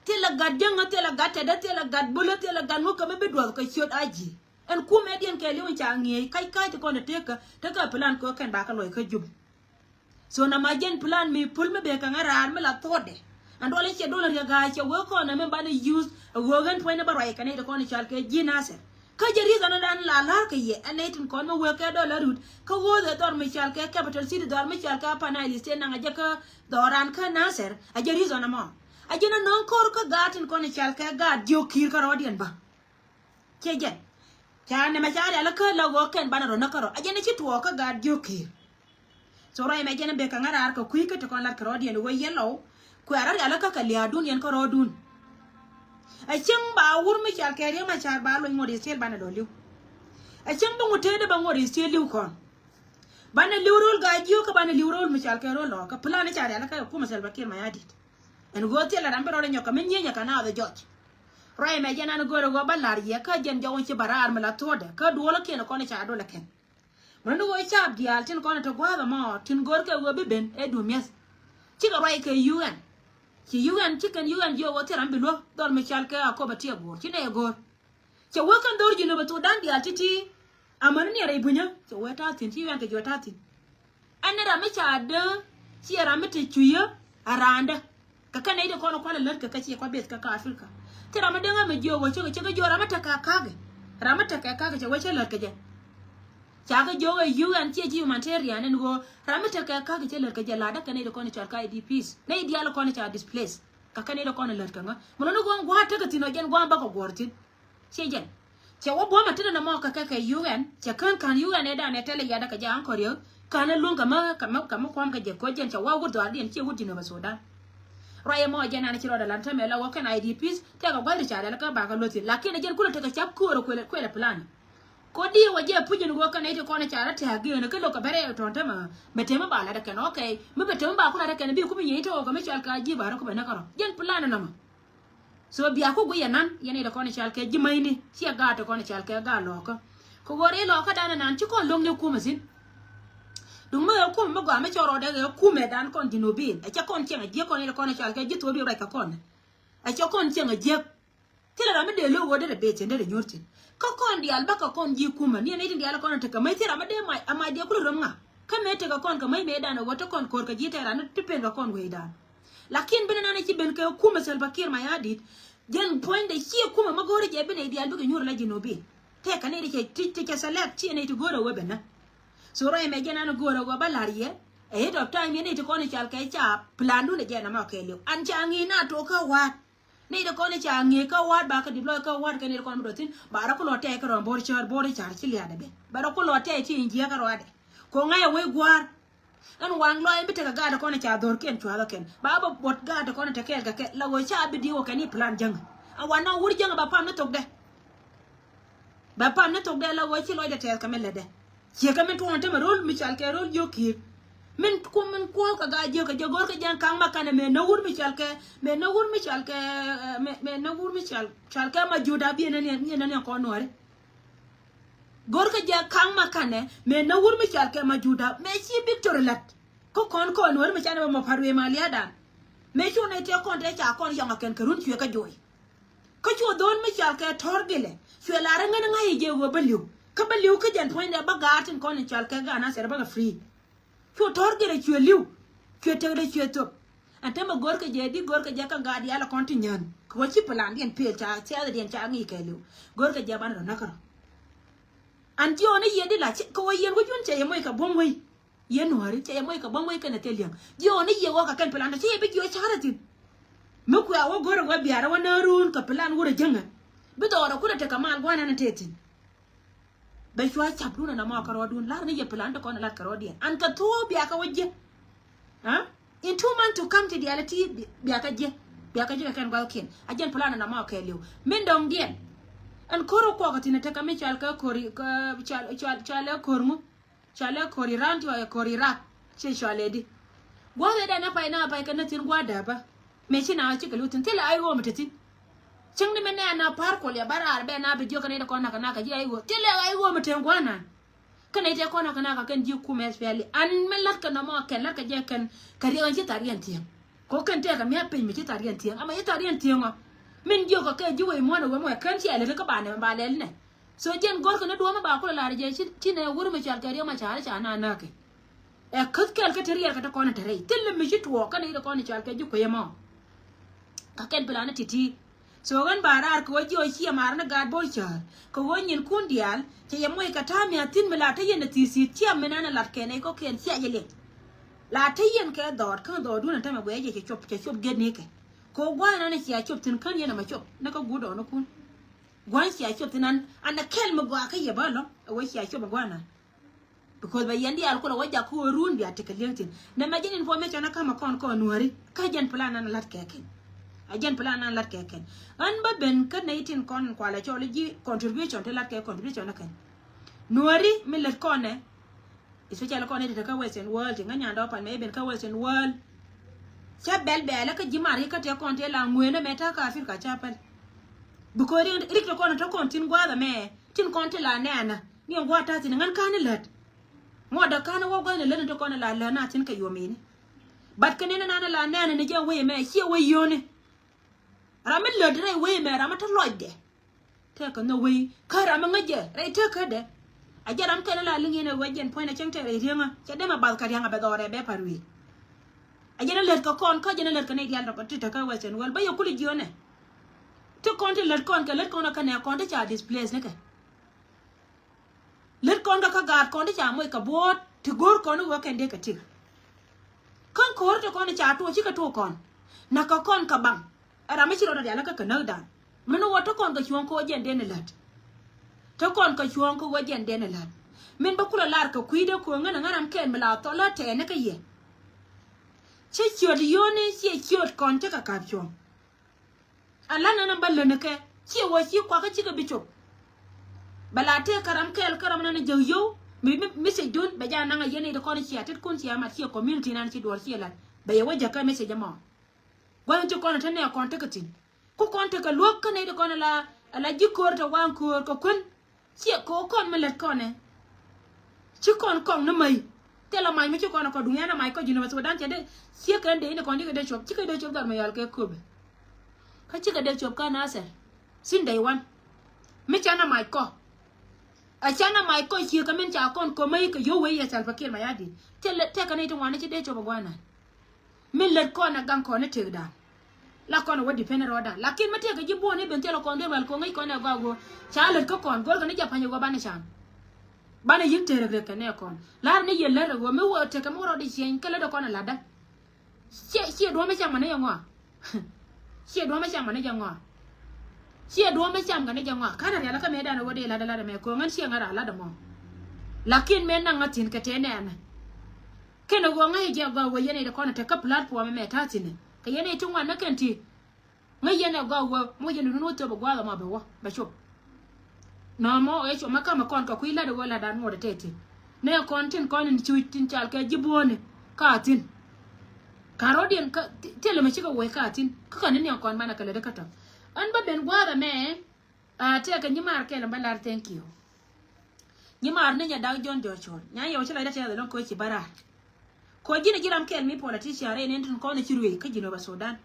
Thilɛ gat Jäŋä, thilɛ gat Tɛtdä, thilɛ gat Bulä, thilɛ gat ŋukä mi bi duɔth kɛ ciöt a ji̱. Ɛn kumɛ diɛn kɛɛliw in ca ŋi̱eec kac kac ti kɔn ti tekä tekä plan kɛ kɛn bakɛ luɔc kä Jubɛ. So na ma jɛn plan mi pul mi bek kɛ ŋa raar mi la thuɔtdɛ. An duɔl in ciɛ duɔl in riɛ ga̱a̱c cɛ wee kɔn ɛmɛ banɛ use ɛ ɣöö ɣän puɔ̱ny ni bä ruac kɛ nɛy ti kɔn i̱ cal kɛ ji̱ Nasir. Kä jɛ reason in dan la la̱r kɛ yɛ ɛn nɛy tin kɔn mi wee kɛ dɔl la rut kä ɣöö dhɛ dhɔr mi cal kɛ capital city dhɔr mi cal kɛ Upper Nile State naŋ a jɛ kä dhɔran kä Nasir. A jɛ reason ɛmɔ a jɛ ni nɔŋ ko̱r kä gaat tin kɔn i̱ cal kɛ gaat jiök Kiir kä rɔɔdiɛn bä. Ciɛ jɛn ca nɛmɛ ca rial kä la ɣöö kɛn banɛ rɔ näk kärɔ a jɛn ci tuɔɔk kä gaat jiök Kiir. So rɔy mɛ jɛn bek kɛ ŋa̱ raar kɛ kui̱ kä ti kɔn lat kɛ rɔɔdiɛn ɣöö yɛn lɔw kuɛ rɔ rial kä kɛ lia̱a̱dun yɛn kä rɔɔdun. Ɛ cäŋ ba wur mi cal kɛ riɛm a ca̱r ba loc ŋot i̱ still banɛ lɔ li̱w. Ɛ cäŋ bi ŋut tëëdä ba ŋot i̱ still li̱w kɔn. Banɛ li̱w ro̱l gaat jiök kä banɛ li̱w ro̱l mi cal kɛ ro̱l lɔ kɛ plan ca rial kä kumɛ Salva Kiir Mayardit. Ɛn ɣöö thilɛ ram bi rɔɔdɛ nyɔk kɛ mi nyieenyɛ kɛ naath ɛ jɔc. Ruac mɛ jɛn an go̱o̱rɛ ɣöö bä la̱r yɛ kä jɛn jɔwä ci bä raar mi la thuɔ̱ɔ̱dɛ kä duɔlä kiɛn kɔn ca dolɛ kɛn. Mɛ ni ɣöö caap diaal tin kɔn te gua̱a̱th ɛmɔ tin go̱o̱r kɛ ɣöö bi ben ɛ dumi̱eth. Cikɛ ruac kɛ U N. Ci U N ci kɛn U N jiök ɣöö thil ram bi luäk dhɔl mi cal kɛ Akobo Tiɛɛk Guur ci nɛy ɛ go̱o̱r. Cɛ wee kɛn dho̱r Jinub Thudan diaal ti̱ti̱. Amäni ni rɛy bunyä cɛ wee ta̱a̱ thi̱n ci U N kɛ jiök ta̱a̱ thi̱n. Ɛn ni ram mi ca dee ciɛ ram mi te cuiyä a raandä. Kɛ kɛn nɛy ti kɔn kualɛ lät kɛ kɛ ciɛ kua beth kɛ kä Africa. Thil ram mi dee ŋa̱ mi jiök wä cä kɛ cä kɛ jiök ram mi tekɛ ka̱a̱kɛ. Ram mi tekɛ ka̱a̱kɛ cɛ wee cä lät kɛ jɛ. Ca kɛ jiök ɛ U N ciɛ ji̱ humanitarian ɛn ɣöö ram mi tekɛ ka̱a̱kɛ cä lät kɛ jɛ la̱tdä kɛ nɛy ti kɔn i̱ cɔal kɛ I D Ps. Nɛy diaal kɔn i̱ ca displace. Kɛ kɛn nɛy ti kɔn i̱ lät kɛ ŋä. Mɛ lɔni ɣöö gua̱a̱t tekɛ thi̱n ɔ jɛn gua̱a̱t bäkɛ guɔ̱ɔ̱r thi̱n. Ciɛ jɛn. Cɛ wä buɔ̱mɛ tetdä nɔmɔ kɛ kɛ kɛ U N cɛ kän ka̱n U N ɛ danɛ tɛlɛ yadä kɛ jɛ aŋ kɔriɛ. Ka̱n ɛ luäŋ kɛ mä kɛ mä kɛ mä kuɔ̱m kɛ jɛ koc jɛn cɛ wä wut dhɔaardiɛn ciɛ wut Jinub Sudan. Ruac ɛmɔ jɛn an ci rɔɔdɛ lan tämɛ la wä kɛn I D Ps tɛkɛ gua̱th ri ca dɛl kä bakɛ luäthi lakin ɛ jɛn kulɛ tekɛ cap köörä kuɛlɛ kuɛlɛ plan. Kodi wä jɛ puc in wä kɛn ɛ ti kɔn ɛ ca rɔ tɛ̈k gëën kä lo̱k kɛ bɛrɛ tɔ̱n tämɛ mɛ temä ba latdɛ kɛn okay mi bɛ temä ba kulɛ latdɛ kɛn bi kumɛ nyieeny tɔk kɛ mi cɔal ka ji̱ ba rɔ kumɛ näk kärɔ jɛn plan nɔmɔ. So bia ku guiyɛ nan yɛn ita kɔn ical kɛ ji̱ mäcni ciɛ gaat ti kɔn ical kɛ gaat lɔɔkä. Kɛ ɣöö rɛy lɔɔkä dan inan ci kɔn lo̱ŋni kumɛ thi̱n. Duŋ mi ɣɛ kumɛ mi gɔaa mi cɔl rɔɔdɛ ɣɛ kumɛ dan kɔn Jinubin ɛ cɛ kɔn cieŋ a jiäk kɔn ita kɔn ical kɛ ji̱ thuɔ̱ɔ̱p bi rɛc kɛ kɔn. Ɛ cɛ kɔn cieŋ a jiäk. Thilɛ ram mi dee lo̱k ɣöö derɛ beth cɛn derɛ nyuɔ̱r thi̱n. Kä kɔn diaal bäkɛ kɔn ji̱ kumɛ ni ɛn ita diaal kɔn tekɛ mäc thil ram mi dee mac a mac dee kulɛ röm ŋa. Kä mëë tekɛ kɔn kɛ mäc mëë dan ɛ ɣöö te kɔn ko̱r kɛ ji̱ tɛɛr ran ti pen kɛ kɔn wecdan. Lakin ben nan ci ben kɛ kumɛ Salva Kiir Mayardit. Jɛn puɔ̱nydɛ ciɛ kumɛ ma go̱o̱rɛ jɛ ben ɛ diaal bikɛ nyuur la Jinubin. Tɛkɛ ni ti cɛ ti cɛ select ciɛ ni ti go̱o̱rɛ wee ben na. So rɔy mɛ jɛn an go̱o̱rɛ wee ba la̱r yɛ. Ahead of time yɛn ni ti kɔn ical kɛ ca plan dun ɛ jɛn ama kɛ liw an ca ŋi̱i̱c na tok kä wa̱a̱t. Ni ti kɔn ica ŋi̱i̱c kä wa̱a̱t ba kä deploy kä wa̱a̱t kɛ ni ti kɔn mi dɔ̱thin ba rɔ ku lɔ tɛy kä rɔm bo̱r cär bo̱r icar ci lia̱a̱dɛ ben ba rɔ ku lɔ tɛy ti in jiɛk kä rɔadɛ. Ko ŋa̱c a wec gua̱a̱r. Ɛn waŋ lɔaac mi tekɛ gaat kɔn ca dhorkiɛn cua̱thä kɛn ba bä buɔt gaat kɔn te kɛɛl kɛ kɛ la ɣöö ca bi di̱i̱k ɔ kɛn i̱ plan jäŋä. Ɛn wanɔ wur jäŋä ba pam ni thokdɛ. Ba pam ni thokdɛ la ɣöö ci lɔcdɛ tɛɛth kɛ mi lätdɛ. Ciɛ kɛ min tuɔɔn tämɛ ro̱l mi cal kɛ ro̱l jiök Kiir. Min kum min kuɔ̱k kɛ gaat jiök kɛ jɛ go̱r kɛ jɛn ka̱ŋ ma kanɛ mɛ nä wur mi cal kɛ mɛ nä wur mi cal kɛ mɛ nä wur mi cal cal kɛ ma jiöt a biɛ nä niɛn niɛn kɔn nuɔ̱ɔ̱ri. Go̱rkɛ jɛ ka̱ŋ ma kanɛ mëë nä wur mi cɔal kɛ ma juda mëë ci Victory la̱t. Kä kɔn kɔn wär mi canɛ bä mɔ pa̱t wëë ma lia̱a̱dan. Mëë cu nɛy tëë kɔn tëë ca kɔn yɔŋ a kɛn kɛ run cuɛ kä joy. Kä cu dho̱l mi cɔal kɛ tɔ̱r gilɛ cuɛ lar ŋän ŋa̱c jɛ ɣöö bä li̱w kä bä li̱w kä jɛn puɔ̱nydɛ bä gaar tin kɔn in cɔal kɛ gaan a cɛr bä kɛ free. Cu tɔ̱r gɛrɛ cuɛ li̱w. Cuɛ tekdɛ cuɛ thop. Ɛn tämɛ go̱rkɛ jɛ di go̱rkɛ jɛ kä gaat diaal kɔn ti nyän kɛ wä ci plan diɛn pel ca thiath diɛn ca ŋi̱i̱c kɛ li̱w. Go̱rkɛ jɛ banɛ rɔ näk kärɔ. An jiɔɔn i̱ yiëë di la kɛ wä yiɛn wä jun cɛ yɛ moc kɛ buɔ̱m wei. Yiɛn nuääri cɛ yɛ moc kɛ buɔ̱m wei kɛnɛ thil liɛŋ jiɔɔn i̱ yiëë wä kɛ kɛn plan tɔ ci yɛ bi jiɔɔc ca̱rä thi̱n. Mi kuɛ wä go̱rɛ wä biaarä wä näärun kɛ plan wurɛ jäŋɛ. Bi dhɔɔrɛ kulɛ tekɛ mal gua̱n ɛn tëë thi̱n. Bɛ cua cap dun ɛn amɔ kärɔɔdun lar ni yɛ plan ti kɔn lat kärɔɔdiɛn an kɛ thuɔ̱ɔ̱ biakä wä jiɛ. In two months to come ti diaal ti biakä jiɛ. Biakä jiɛ kɛ kɛn gua̱thkiɛn a jɛn plan ɛn amɔ kɛɛliw min dɔŋdiɛn. Ɛn ko̱r ɔ kuɔk ɛ thi̱n ɛ tekɛ mi cɔal kɛ ko̱r cɔal cɔal cɔal ɛ ko̱r ŋu. Cɔal ɛ ko̱r Iran ti ɔ ɛ ko̱r Irak. Ciɛ cɔal ɛ di gua̱th ɛ dɛn ɛ pay na pay kɛ ni thi̱n gua̱th dääpä. Mëë ci na cikɛ luth thi̱n thilɛ ay ɣöö mi te thi̱n. Cäŋ ni mɛ nɛɛn na pa̱a̱r kuɔl ya ba raar bɛ na bi jiök kɛ nɛy ti kɔn nakä nakä ji̱ ay ɣöö thilɛ ay ɣöö mi te gua̱a̱r nan. Kä nɛy ti kɔn nakä nakä kɛn ji̱ kum S P L A an mɛ la̱t kɛ nɔmɔ kɛn la̱t kɛ jɛ kɛn kɛ riɛk ɛn ci thar yɛn thi̱eŋ. Kɛ ɣöö kɛn tɛɛkɛ mia̱ piny mi ci thar yɛn thi̱eŋ ama ci thar yɛn thi̱eŋ ɔ. Min jiök kɛ kɛ ji̱ wec muɔ̱n ɛ wee muɔ̱ ɛ kän ci ɛ lät kä banɛ ba lɛl nɛ. So jiɛn gɔ̱rkɛ ni duɔ̱ɔ̱mɛ ba kulɛ lar jɛ ci nɛ wur mi cɔal kɛ riɛk ma ca̱a̱r ca na näkɛ. Ɛ käth kɛl kä te riɛl kä te kɔn te rɛy thil mi ci tuɔɔk kä ni te kɔn cɔal kɛ ji̱ kuecä mɔ. Kä kɛn plan ni ti̱ti̱. So ɣän ba raar kɛ ɣöö jiɔ ciɛ mar ni gaat bol cäär kɛ ɣöö nyin kun diaal cɛ yɛ moc kɛ ta̱a̱ mia̱ thi̱n mi la te yɛn ɛ thi̱i̱ thi̱i̱ ciɛ mi nan ɛ lat kɛn ɛ kɔkiɛn ciɛ jɛ liɛc. La te yɛn kɛ dhɔɔt kä dhɔɔt dun ɛ tämɛ guɛɛ jɛ cɛ cop cɛ cop get ni kɛ. Kɛ ɣöö gua̱a̱th nan ɛ cia cop thi̱n kän yɛn ɛ mɛ cop ni kä guut dɔɔn ni kun. Gua̱a̱th cia cop thi̱n an an ɛ kɛl mi gɔaa kä yɛ bä lɔ ɛ ɣöö cia cop ɛ gua̱a̱th nan. Because bɛ yɛn diaal kulɛ wä jak kä ɣöö run bia tekɛ li̱eŋ thi̱n. Nɛ mɛ jɛn information ɛ ka̱mɛ kɔn kɔn nuääri. Kä jɛn plan nan la̱t kɛ kɛn. A jɛn plan nan la̱t kɛ kɛn. Ɣän bä ben kä nɛy tin kɔn kualɛ cɔl ji̱ contribution ti la̱t kɛ contribution ɛ kɛn. Nuääri mi lät kɔn ɛ. Especially kɔn ɛ ti te kä Western world ti ŋä nyandɔ pan mɛ iben kä Western world. Cä bɛl bɛɛlä kä ji̱ mar ikä tɛ kɔn tɛ la ŋuenä mɛ ta̱a̱ kä Africa cä päl. Because rik tɛ kɔn tɛ kɔn tin gua̱a̱th ɛmɛ tin kɔn ti la nɛɛnä. Ni ɛn gua̱a̱th ta̱a̱ thi̱n ŋän ka̱n ni lät. Ŋuɔ̱t däk ka̱n ni wä gua̱a̱th ni lät ni ti kɔn ni la lät na thi̱n kɛ yom ini. But kɛ ni ni nan ni la nɛɛnä ni jɛ wec ɛmɛ ciɛ wec yoni. Ram mi lät rɛy wec ɛmɛ ram mi te lɔcdɛ. Tëëkä nhök wei kä ram mi ŋäc jɛ rɛy tëëkädɛ. A jɛ ram kɛn la liŋ yɛn ɛ wec jɛn puɔ̱nydɛ cäŋ tɛɛr rɛy riäŋä cɛ dee mɛ bath kɛ riaŋ a bɛ dhɔɔrɛ bɛ pa̱r wi̱i̱. A jɛn a lät kɛ kɔn kä jɛn a lät kɛ nɛy diaal ti te kä Western world bä yɛ kul jiɔnɛ. Ti kɔn ti lät kɔn kɛ lät kɔn kä nɛ kɔn ti ca displace ni kɛ. Lät kɔn kä kä gaat kɔn ti ca moc kɛ buɔ̱ɔ̱t ti go̱o̱r kɔn i̱ wä kɛn dee kɛ tik. Kä ko̱r ti kɔn ca tuɔɔk cikɛ tuɔɔk kɔn nakä kɔn kɛ baŋ. Ɛ ram mi ci rɔɔdɛ rial kä kɛ näk dan. Min wä te kɔn kɛ cuɔ̱ɔ̱ŋ kɛ wä jiɛn den ilät. Te kɔn kɛ cuɔ̱ɔ̱ŋ kɛ wä jiɛn den ilät. Min bä kulɛ lar kɛ kui̱dɛ ko̱o̱ŋ ŋän ɛ ŋän ram kɛɛl mi la thɔl lä tɛɛni kä yɛ. Ci ciöt yoni ciɛ ciöt kɔn cikɛ ka̱p cuɔ̱ɔ̱ŋ. A lan ɛn bä läni kɛ ciɛ wä ci kuakä cikɛ bi cop. Bɛ la tëë kä ram kɛɛl kä ram nan jek yio̱w mi message dun bɛ ja naŋ a yɛn i̱ ti kɔn ciɛ tit kun ciɛ mat ciɛ community nan ci duɔr ciɛ lat bɛ yɛ wä jäkä message ɛmɔ. Gua̱n ti kɔn te nɛ kɔn tekɛ thi̱n. Ku kɔn tekɛ luäk kä nɛy ti kɔn ala ala ji̱ köör te waŋ köör kɛ kuän. Ciɛ kɛ ɣöö kɔn mi lät kɔnɛ. Ci kɔn kɔŋ ni mäc. Thilɛ mac mi ci kɔn kɔ duŋ yɛn a mac kɔ ji̱n wä Sudan cɛ dee ciɛ kɛn dee ni kɔn cikɛ dee cuɔp cikɛ dee cuɔp dhɔr mi yɔl kɛ köpɛ. Kä cikɛ dee cuɔp kä Nasir. Sin day one. Mi can a mac kɔ. A can a mac kɔ ciɛ kɛ min ca kɔn kɔ mäc kɛ yio̱w wee yɛ Salva Kiir Mayardit. Thilɛ tɛkɛ ni ti ŋuan ni ci dee cuɔp a gua̱a̱n nan. Min lät kɔn ɛ gaŋ kɔn ni tëkdan. La kɔn ɛ wä depend rɔɔdan lakin mi tëkɛ ji̱ buɔ̱n i̱ ben thilɛ kɔn dee rual kɔn ŋäc kɔn ɛ gɔaa go̱o̱r ca lät kä kɔn go̱o̱r kɛ ni jɛ pa̱ny ɛ gɔaa banɛ can. Banɛ yi̱k tëë rɛk rɛk kɛ nɛ kɔn la̱r ni yɛ lät rɛk ɣöö mi wä tëkɛ mi wä rɔɔd i̱ cieny kä lät ɛ kɔn ɛ latdä. Ciɛ ciɛ duɔ̱ɔ̱m i̱ cam kɛ ni jɛ ŋɔa. Ciɛ duɔ̱ɔ̱m i̱ cam kɛ ni jɛ ŋɔa. Ciɛ duɔ̱ɔ̱m i̱ cam kɛ ni jɛ ŋɔa ka̱n ɛ rial ɛ kä mëëdan ɛ wä dee latdä latdä mɛ ko̱o̱ŋ ɣän ciɛ ŋa̱r a latdä mɔ. Lakin mëë naŋ ŋa̱ thi̱n kɛ tëë nɛɛnɛ. Kɛn ɛ ɣöö ŋäc jɛ gɔaa wee yɛn i̱ ti kɔn ɛ te kä platform ɛmɛ ta̱a̱ thi̱n ɛ kɛ yɛn i̱ ti ŋuan ni kɛn ti. Ŋäc yɛn ɛ gɔaa wee moc yɛn i̱ run wä thiop ɛ gua̱a̱th ɛmɔ bɛ wä bɛ cop. Nɔmɔ ɛ cop mɛ ka̱mɛ kɔn kɛ kui̱ la̱t ɛ ɣöö la̱t an ŋuɔ̱t ɛ tɛt thi̱n nɛ kɔn tin kɔn in cuc tin cal kɛ ji̱ buɔ̱ɔ̱ni ka thi̱n. Ka̱n rɔ̱diɛn thilɛ mɛ cikɛ wee ka thi̱n kä kɛn ni niɛŋ kɔn banɛ kɛ lät ɛ kä tɔ̱. Ɣän bä ben gua̱a̱th ɛmɛ. A tëëkɛ nyimaar kɛl in bä lar thank you. Nyimaar ni nya dak John Jochol nya yɛ wä ci lɔcdä tɛth ɛlɔ̱ŋ koci bä raar. Koci ji̱n a ji̱ ram kɛl mi politician rɛy ni tin kɔn ci ruëc kä Jinubä Sudan.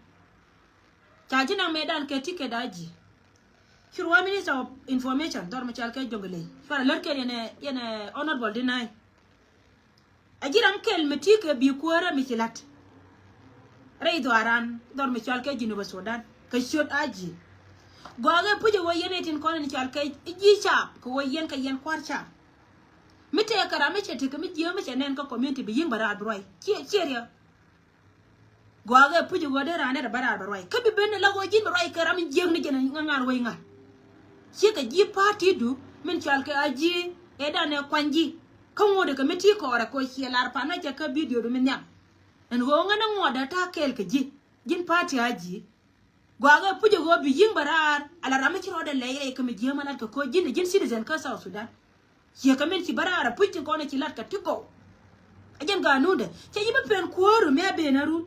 Ca ji̱ naŋ mëëdan kɛ ticket a ji̱. Ci ruɔ̱ minister of information dhɔr mi cal kɛ Jonglei cuarɛ lär kɛl yɛn ɛ yɛn ɛ honorable Deny. A ji̱ ram kɛl mi ti kɛ bi kuäärä mi ci la̱t. Rɛy dhɔaaran dhɔr mi cɔal kɛ Jinubä Sudan kɛ ciöt a ji̱. Gɔakɛ puc ɛ ɣöö yɛn ɛ tin kɔn in cɔal kɛ ji̱ caap kɛ ɣöö yɛn kɛ yɛn kua̱r caap. Mi tëëkɛ ram mi cɛ tekɛ mi jiääk mi cɛ nɛn kä community bi yi̱ŋ bɛ raar bi ruac ciɛ ciɛ riɛ. Gɔakɛ puc ɛ ɣöö dee raan dee rɛ bä raar bɛ ruac kä bi ben ni la ɣöö ji̱n bɛ ruac kɛ ram in jiääk ni jɛn ŋaŋaar wec ŋa̱r. Ciekɛ ji̱ pa̱a̱t ti̱i̱du min cɔal kɛ a ji̱ ëëdan ɛ kuany ji̱. Kä ŋuɔ̱t kɛ mi ti kɔɔrɛ kɛ ciɛ lar pan na cɛ kä bidio du mi nhiam. Ɛn ɣöö ŋän ŋuɔ̱t dee ta̱a̱ kɛɛl kɛ ji̱ ji̱n pa̱a̱t ti a ji̱. Gɔakɛ puc ɛ ɣöö bi yi̱ŋ bɛ raar ala ram mi ci rɔɔdɛ lɛy rɛy kɛ mi jiääk ma lat kɛ ko̱ ji̱n ɛ ji̱n citizen kä South Sudan. Ciɛ kɛ min ci bä raar ɛ puc tin kɔn ɛ ci lat kɛ ti gɔw. Ɛ jɛn ga̱a̱ nundɛ cɛ yi bä pen kuääru mi a ben a run.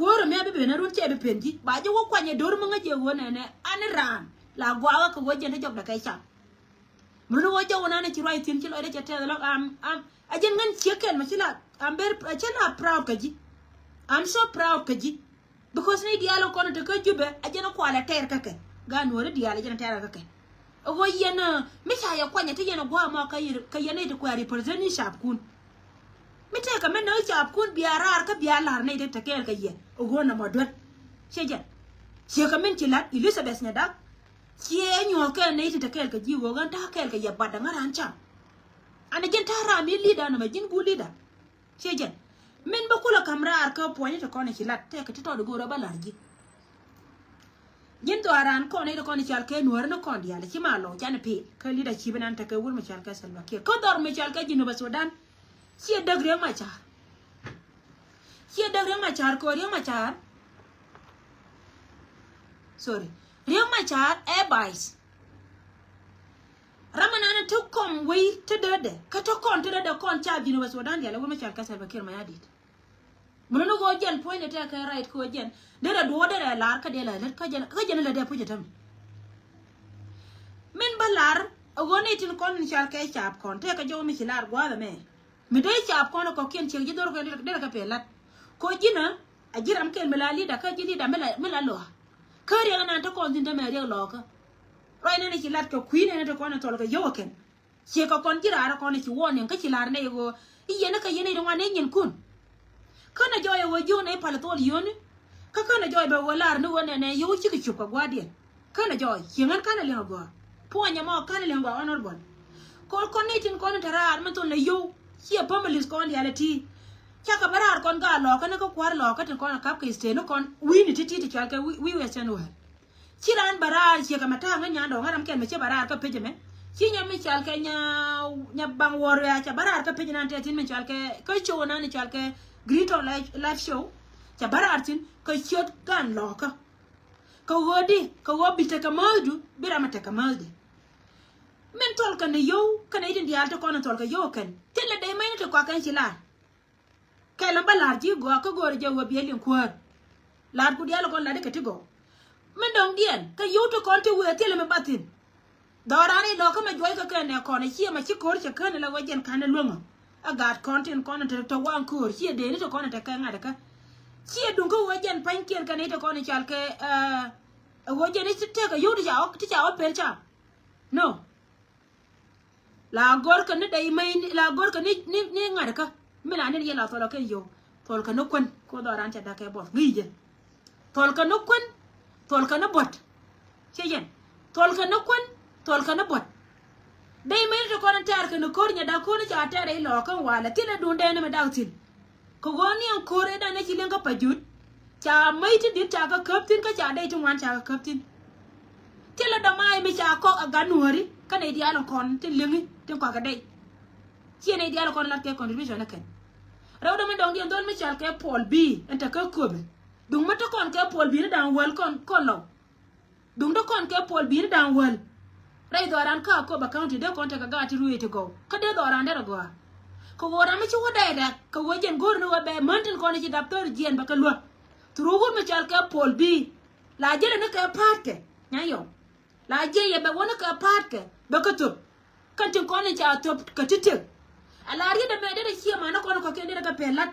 Kuäärä mi a bi ben a run cɛ bi pen ji̱ ba ji̱ wä kuany ɛ do̱r mi ŋäc jɛ ɣöö nɛnɛ an raan la guakä kɛ ɣöö jɛn te jɔk dɛ kɛ cam. Mi run ɣöö jɔw nan ci ruac thi̱n ci lɔcdɛ cɛ tɛth lɔ am am a jɛn ŋän ciek kɛl ma ci la am ber cɛ la proud kä ji̱. I'm so proud kä ji̱. Because ni diaal kɔn te kä Jubɛ a jɛn kualɛ tɛɛr kä kɛ. Gaa nuɔri diaal a jɛn tɛɛr kä kɛ. Ɣöö yɛn mi ca yɛ kuanyɛ ti yɛn gua̱a̱ mɔ kä yɛn ti kuɛ represent ni cap kun. Mi tɛkɛ mi näk cap kun bia raar kä bia la̱r nɛy ti te kɛɛl kɛ yɛ ɣöö nɔmɔ duet. Ciɛ jɛn ciɛ kɛ min ci la̱t Elizabeth Nyadak. Ciɛ nyuɔ̱th kɛɛl nɛy ti te kɛɛl kɛ ji̱ ɣöö ɣän ta̱a̱ kɛɛl kɛ yɛ bat däŋä raan cam. An jɛn ta̱a̱ ram mi leader nɔmɔ ji̱n guur leader. Ciɛ jɛn min bä kulɛ ka̱m raar kä puɔ̱nyä ti kɔn ci la̱t tɛkɛ ti tɔt go̱o̱rä bä la̱r ji̱. Ji̱n dhɔaaran kɔn i̱ ti kɔn i̱ cal kɛ nuääri ni kɔn diaal ci ma lɔw can i̱ pi̱i̱l kä leadership inan tekɛ wur mi cal kɛ Salva Kiir kä dhɔr mi cal kɛ Jinubä Sudan. Ciɛ däk Riek Machar. Ciɛ däk Riek Machar kɛ Riek Machar. Sorry. Riek Machar ɛ vice. Ram ɛnan ti kɔm wei ti dee dee kä ti kɔn ti dee dee kɔn ca Jinubä Sudan diaal ɛ wur mi cal kɛ Salva Kiir Mayardit. Mun ni ɣöö jɛn puɔ̱ny ni tɛkɛ right kɛ ɣöö jɛn derɛ duɔ̱ɔ̱r derɛ lar kä dee la lät kä jɛn kä jɛn la dee puc ɛ täm. Min bä lar ɛ ɣöö ni tin kɔn in cal kɛ cap kɔn tɛkɛ jɔw mi ci lar gua̱a̱th ɛmɛ. Mi dee cap kɔn ɛ kɔkiɛn ciek ji̱ dhor kɛ derɛ kɛ pɛl lat. Kɛ ɣöö ji̱n ɛ a ji̱ ram kɛl mi la leader kä ji̱ leader mi la mi la lɔa. Kä riɛk ɛnan te kɔn thi̱n te mɛ riɛk lɔɔkä. Ruac nɛn ɛ ci lat kɛ kui̱ nɛn ɛ te kɔn ɛ thɔl kɛ yio̱w ɛ kɛn. Ciɛ kɛ kɔn ji̱ raar kɔn ci warning kä ci la̱r nɛy ɣöö i̱ yɛn kä yɛn i̱ ŋuan i̱ nyinkun. Känɛ jɔɔy ɛ ɣöö jiök nɛy pal thol yio̱ni. Kä känɛ jɔɔy bɛ ɣöö la̱r ni ɣöö nɛnɛ yio̱w cikɛ cup kɛ gua̱a̱rdiɛn. Känɛ jɔɔy ciɛ ŋän känɛ liŋ ɛ gɔaa. Puɔ̱ny ɛmɔ känɛ liŋ ɛ gɔaa honorable. Kɔn kɔn ni tin kɔn in te raar mi thol nɛ yio̱w ciɛ families kɔn diaal ɛ ti. Cakɛ bä raar kɔn gaa lɔɔkä ni kä kua̱r lɔɔkä tin kɔn ɛ kap kɛ state ni kɔn wi̱i̱ni ti̱ti̱ ti cɔal kɛ wi̱i̱ western world. Ci raan bä raar ciek ɛmɛ ta̱a̱ ŋä nyan dɔ̱ŋ ram kɛn mɛ ci bä raar kä pec ɛmɛ. Ci nyam mi cal kɛ nya nya baŋ wä ruɛ̈ɛ̈ ca bä raar kä pec nan tɛth thi̱n mi cal kɛ kä show nan cal kɛ Great Live Show. Ca bä raar thi̱n kä ciöt gan lɔ̱kä. Kä ɣöö di kä ɣöö bi tekɛ määthdu bi ram a tekɛ määthdi. Min thɔl kɛn ni yio̱w kɛn itin diaal ti kɔn in thɔl kɛ yio̱w kɛn thilɛ dee mɛny ti kɔak kɛn ci laar. Kɛl in bä la̱r ji̱ gɔaa kä go̱o̱rä jɛ wä biɛ liŋ kuäär. La̱r ku diaal kɔn la̱r di kɛ ti gɔw. Min dɔ̱ŋdiɛn kä yio̱w ti kɔn ti wëë thilɛ mi bathin. Dhɔran i̱ lɔ̱kä mɛ juɔc kä kɛn nɛ kɔn i̱ ciɛ mɛ ci ko̱r cɛ kän ilɛ wä jɛn ka̱n iluäŋä. A gaat kɔn tin kɔn in te tɔ waŋ ko̱r ciɛ dee ni ti kɔn in te kɛ ŋa̱t ikä. Ciɛ duŋ kä wä jɛn pa̱nykiɛn kɛn i̱ ti kɔn i̱ cal kɛ ɛ wä jɛn i̱ ti tëk ɛ yio̱w ti ca wä ti ca wä pel ca. No. La gɔr kɛ ni dɛy mɛy la gɔr kɛ ni ni ni ŋa̱t kä mi la ni yɛ la thɔl kɛ yio̱w. Thɔl kɛ ni kuän ko dhɔran cɛ dakɛ buɔth ŋi̱i̱c jɛ. Thɔl kɛ ni kuän thɔl kɛ ni buɔt. Cɛ yɛn thɔl kɛ ni kuän thɔl kɛ ni buɔt. Dɛy mɛy ti kɔn tɛɛr kɛ ni ko̱r nyɛ dak ko̱r ni ca tɛɛr dɛy lɔɔkä walɛ thilɛ duun dɛy ni mi dak thi̱n. Kɛ ɣöö ni ɛn ko̱r ëëdan ɛ ci liŋ kä Pajut. Ca mäc ti di̱t ca kɛ käp thi̱n kä ca dɛy ti ŋuan ca kɛ käp thi̱n. Thilɛ dɔ̱ma̱a̱c mi ca kɔk ɛ gat nuääri kä nɛy diaal in kɔn tin liŋi tin kɔakɛ dɛy. Ciɛ nɛy diaal in kɔn lat kɛ contribution ɛ kɛn. Rɛw dɔ̱mɛ dɔ̱ŋ diɛn dhɔl mi cal kɛ Paul B ɛn te kä köpɛ. Duŋ mi te kɔn kɛ Paul B ni da̱ŋ wäl kɔn kɔn lɔw. Duŋdä kɔn kɛ Paul B ni da̱ŋ wäl. Rɛy dhɔran kä Akobo County dee kɔn tekɛ gaat ti ruëë ti gɔw kä dee dhɔran derɛ gɔaa. Kɛ ɣöö ram mi ci wä dɛy rɛk kɛ ɣöö jɛn go̱o̱r ni wä bɛ män tin kɔn ci dap thäär jiɛn bɛ kɛ luäk. Through wut mi cɔal kɛ Paul B. La jiɛlɛ ni kɛ pa̱a̱tkɛ nyan yɔw. La jiɛ yɛ bɛ wä ni kɛ pa̱a̱tkɛ bɛ kɛ thöp. Kɛn tin kɔn in ca thöp kɛ ti tëk. A la riet ɛmɛ derɛ ciɛ man ni kɔn kɔ̱kiɛn derɛ kɛ pɛl la̱t.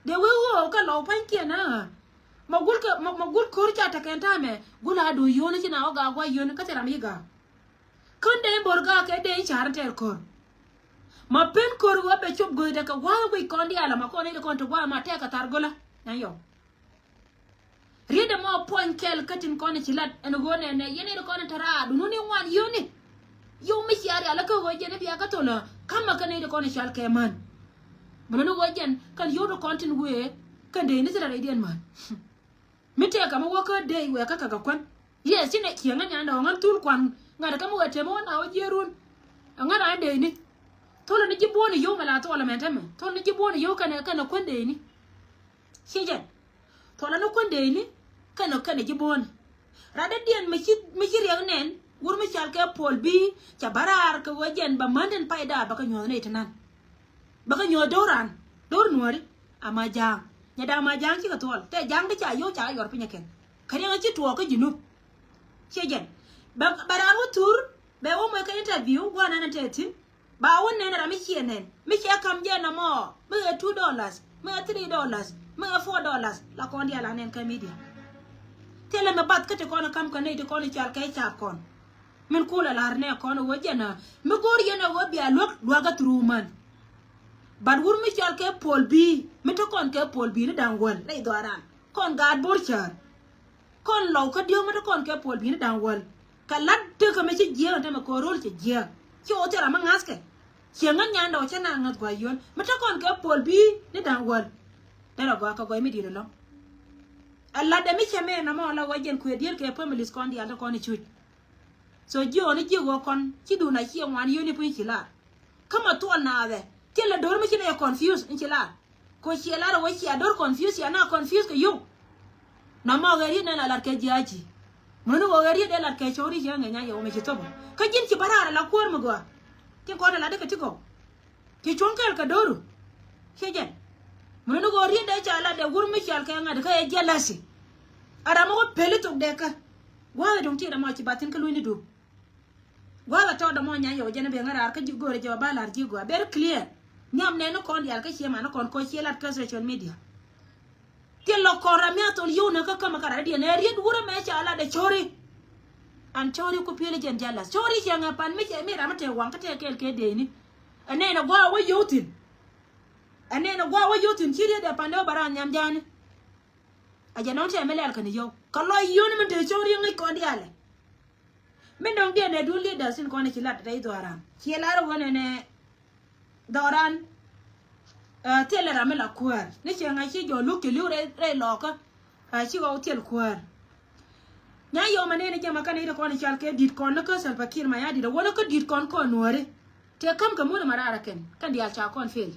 Dee wee ɣöö kɛ lɔw pa̱nykiɛn a. Ma gul kɛ ma gul ko̱r ca tekɛn ta̱a̱mɛ gul a do̱ yio̱o̱ni ci na wä gaak gua̱c yio̱o̱ni kä thil ram yi gaak. Kän dee in bo̱r gaak kɛ dee in ca̱r in tɛɛr ko̱r. Ma pen ko̱r wä bɛ cop go̱thdɛ kɛ gua̱a̱th guic kɔn diaal ama kɔn in kɔn ti gua̱a̱th ma tɛɛk kɛ thar go̱lä. Nyan yɔw. Riet ɛmɔ puɔ̱ny kɛl kä tin kɔn in ci lat ɛn ɣöö nɛnɛ yɛn in kɔn in te raar duni ni ŋuan yio̱o̱ni. Yio̱w mi cia rial kä ɣöö jɛn in bia kä thol ɛ ka̱mä kɛn in kɔn in cal kɛ män. Mɛ luni ɣöö jɛn kɛn yio̱w ti kɔn tin wëë kɛn dee in thil a rɛydiɛn män. Mi tëëkä mi wä kä dee wëë kä kɛ kɛ kuän. Yes ci nɛ ciɛ ŋän nyan dɔ̱ŋ ŋän thul kuan ŋa̱t kä mi wëë tëë mi wä na wä jiɛɛrun. Ɛ ŋän a dee ni. Thol ni ji̱ buɔ̱n yio̱w mɛ la thol mɛ tämɛ thol ni ji̱ buɔ̱n yio̱w kɛnɛ kɛnɛ kuän dee ni. Ci jɛn. Thɔlɛ ni kuän dee ni kɛnɛ kɛnɛ ji̱ bo̱o̱ni. Rat dee diɛn mi ci mi ci riɛk nɛn wur mi cal kɛ Paul B. Ca bä raar kɛ ɣöö jɛn bɛ män tin pay daap bɛ kɛ nyuɔ̱th nɛy ti nan. Bɛ kɛ nyuɔ̱th do̱ran do̱r nuɔ̱ɔ̱ri ama ja̱a̱ŋ. Nyɛ da̱a̱ ma ja̱a̱ŋ cikɛ thuɔl tɛ ja̱a̱ŋ di ca yio̱w ca yuɔr piny ɛ kɛn. Kä riɛŋ ci tuɔɔk kä Junub. Ciɛ jɛn. Bɛ bɛ raan wä thur bɛ wä mɔc kɛ interview gua̱a̱r nan tɛ thi̱n. Ba wä nɛn ram mi ciɛ nɛn mi ciɛ kam jɛ nɔmɔ. Mi ɛ two dollars, mi ɛ three dollars, mi ɛ four dollars, la kɔn diaal a nɛn kä media. Thilɛ mi bath kä ti kɔn kam kä nɛy ti kɔn i̱ cal kɛ i̱ cap kɔn. Min kulɛ la̱r nɛ kɔn i̱ wä jɛn ɛ mi go̱o̱r yɛn ɛ wä bia luäk luakä through man. But wur mi cal kɛ Pol Bi mi te kɔn kɛ Pol Bi ni da̱ŋ wäl rɛy dhɔaran kɔn gaat bo̱r cäär. Kɔn lɔw kä diɔ̱k mi te kɔn kɛ Pol Bi ni da̱ŋ wäl. Kɛ la̱t tekä mi ci jiääk ɛn tämɛ kɛ ro̱l cɛ jiääk ci ɣöö thil ram mi ŋa̱thkɛ. Ciɛ ŋän nyandɛ wä cä na ŋäth gua̱a̱ yön mi te kɔn kɛ Pol Bi ni da̱ŋ wäl. Derɛ gɔaa kɛ gɔy mi di̱i̱t ɛlɔ̱ŋ. Ɛ la̱tdɛ mi cɛ mɛ nɔmɔ la wä jɛn kuëë diëër kɛ families kɔn diaal te kɔn i̱ cuc. So jiɔɔni jiök ɣöö kɔn ci duun a ciɛ ŋuan yöni puny ci lar. Kä ma thuɔl naath ɛ thilɛ do̱r mi ci nɛ yɛ confuse in ci lar. Ko ciɛ lar ɛ wä ciɛ do̱r confuse ya na confuse kɛ yio̱w. Nɔmɔ ɣɛr yiet nɛ la lat kɛ jiaaci. Ŋuni ɣöö ɣɛr yiet dee lat kɛ cɔw ri ciɛ ŋɛ nya yɛ wä mɛ ci thop ɔ kä ji̱n ci bä raar ɛ la kuäär mi gɔaa. Tin kɔn ɛ lat dee kɛ ti gɔw. Ci cuɔ̱ŋ kɛɛl kɛ do̱ru. Ciɛ jɛn. Ŋuni ɣöö riet dee ca lat dee wur mi cial kɛ ŋa̱t kä ɛ jiɛ lasi. A ram ɛ wä peli thok dee kä. Gua̱a̱th ɛ duŋ ti ram ɔ ci ba thi̱n kä lunyni du. Gua̱a̱th ɛ tɔɔt dämɔ nya yɛ wä jɛn ɛ ben ŋäraar kä ji̱ go̱o̱rɛ jɛ wä ba la̱r ji̱ gɔaa very clear. Nhiam nɛn ni kɔn diaal kä cie man ni kɔn kɔ cie lat kä social media. Thil lɔ kɔn ram mi a thol yio̱w ni kä kämɛ kä rat diɛn ɛ riet wurɛ mɛ ca lat ɛ cɔri. An cɔri ku piel jɛn jalas cɔri cɛ ŋɛ pan mi cɛ mi ram mi te waŋ kä te kɛɛl kɛ dee ni. Ɛ nɛn ɛ gua̱a̱ wä yio̱w thi̱n. Ɛ nɛn ɛ gua̱a̱ wä yio̱w thi̱n ci riet ɛ pan dee wä ba ran nhiam ja̱a̱ni. A jɛ nɔŋ tɛmɛ lɛl kɛn yio̱w kä lɔ yio̱w ni min te cɔri ŋäc kɔn diaalɛ. Mi nɔŋdiɛn ɛ duun leaders in kɔn ci lat rɛy dhɔran. Ciɛ lar ɣöö nɛnɛ dhɔran. Thilɛ ram mi la kuäär ni ciɛ ŋa̱c ci jɔl luk ci li̱w rɛy lɔɔkä. Ci ɣɔw thil kuäär. Nya yɔm anɛn jɛ ma kɛn i̱ ti kɔn i̱ cal kɛ di̱t kɔn ni kä Salva Kiir Mayardit a wä ni kä di̱t kɔn kɔn nuääri. Tëë käm kɛ muut ɛmɛ raar ɛ kɛn kɛn diaal ca kɔn fail.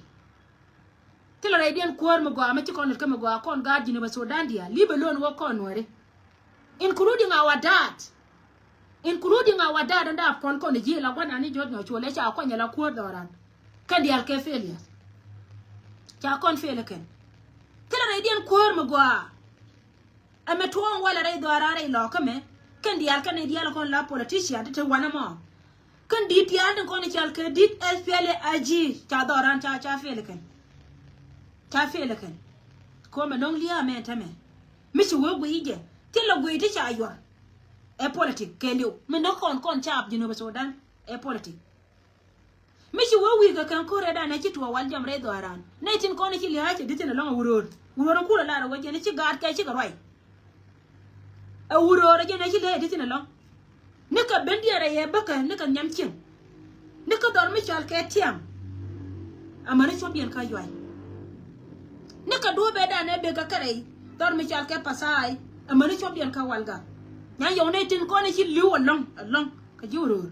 Thilɛ rɛydiɛn kuäär mi gɔaa mi ci kɔn lät kä mi gɔaa kɔn gaat Jinub Sudan diaal li̱p ɛ lo̱n wä kɔn nuääri. Including our dad. Including our dad and dad kɔn kɔn ji̱ la gua̱n ani jɔt nyɔ cuɔl ɛ ca kɔn nyɛ la kuäär dhɔran. Kɛn diaal kɛ failure. Ca kɔn fail kɛn. Thilɛ rɛydiɛn kuäär mi gɔaa. Ɛmɛ tuɔɔŋ walɛ rɛy dhɔran rɛy lɔkä mɛ. Kɛn diaal kɛn diaal kɔn la politician ti te wanɛ mɔ. Kɛn di̱t diaal tin kɔn i̱ cal kɛ di̱t S P L A I G ca dhɔran ca ca fail kɛn. Ca fail kɛn. Komɛ no̱ŋ lia̱a̱ mɛ tämɛ. Mi ci wee guiy jɛ thilɛ guiy ti ca yuɔr. Ɛ politik kɛɛliw mi no̱k kɔn kɔn caap Jinub Sudan. Ɛ politik. Mi ci wee wi̱i̱ kɛ kɛn ko̱r rɛɛdan ɛ ci tuɔɔk wal jɔm rɛy dhɔaran nɛy tin kɔn ɛ ci lia̱a̱ cɛ di̱thin ɛlɔ̱ŋ ɛ wuröör. Wuröör ɛ kulɛ lar ɛ wä jɛn ɛ ci gaat kɛ cikɛ ruac. Ɛ wuröör ɛ jɛn ɛ ci lɛy ɛ di̱thin ɛlɔ̱ŋ. Nikɛ bendiɛn rɛy ɛ bäkɛ nikɛ nhiam cieŋ. Nikɛ dhɔr mi cɔal kɛ tiam. Amäni cuɔpdiɛn kä yuay. Nikɛ duɔ̱ɔ̱p ɛ dan ɛ bekɛ kɛ rɛy dhɔr mi cɔal kɛ pasaay. Amäni cuɔpdiɛn kä walga. Nyan yɔw nɛy tin kɔn ɛ ci li̱w ɛlɔ̱ŋ ɛlɔ̱ŋ kɛ ji̱ wuröör.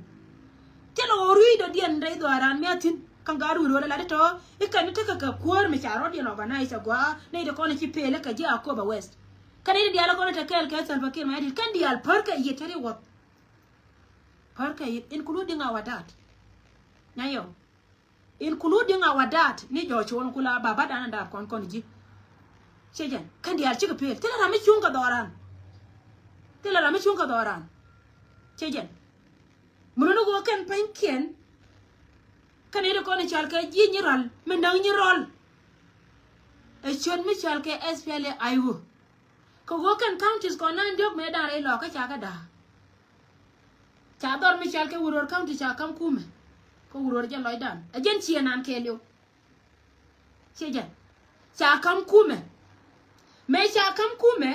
Thilɛ ɣöö rui̱c dɔ̱diɛn rɛy dhɔaaran mi a thi̱n kä gaat wuröör ɛ lat itɔ. I̱ kɛn i̱ tekɛ kɛ kuäär mi ca rɔ̱diɛn organize agɔaa nɛy ti kɔn i̱ ci pelä kɛ ji̱ Akoba West. Kɛn i̱ ti diaal kɔn i̱ te kɛɛl kɛ Salva Kiir Mayardit kɛn diaal pär kɛ yiëth te ri wuɔth. Pär kɛ yiëth including our dad. Nya yɔ. Including our dad ni jɔɔ cuɔn kula baba dan dad kɔn kɔn ji̱. Ciɛ jɛn kɛn diaal cikɛ pel thilɛ ram mi cuŋ kɛ dhɔran. Thilɛ ram mi cuŋ kɛ dhɔran. Ciɛ jɛn. Mun ni ɣöö kɛn pa̱nykiɛn. Kɛn i̱ ti kɔn i̱ cal kɛ ji̱ nyi rɔl mi näŋ nyi rɔl. Ɛ ciöt mi cal kɛ S P L A I O. Kɛ ɣöö kɛn counties kɔn nan diɔ̱k mëë da̱ŋ rɛy lɔɔkä ca kɛ da̱a̱. Ca dhɔr mi cal kɛ Wuror County ca ka̱m kumɛ. Kä Wuror jɛ lɔcdan ɛ jɛn ciɛ nan kɛɛliw. Ciɛ jɛn ca ka̱m kumɛ. Mëë ca ka̱m kumɛ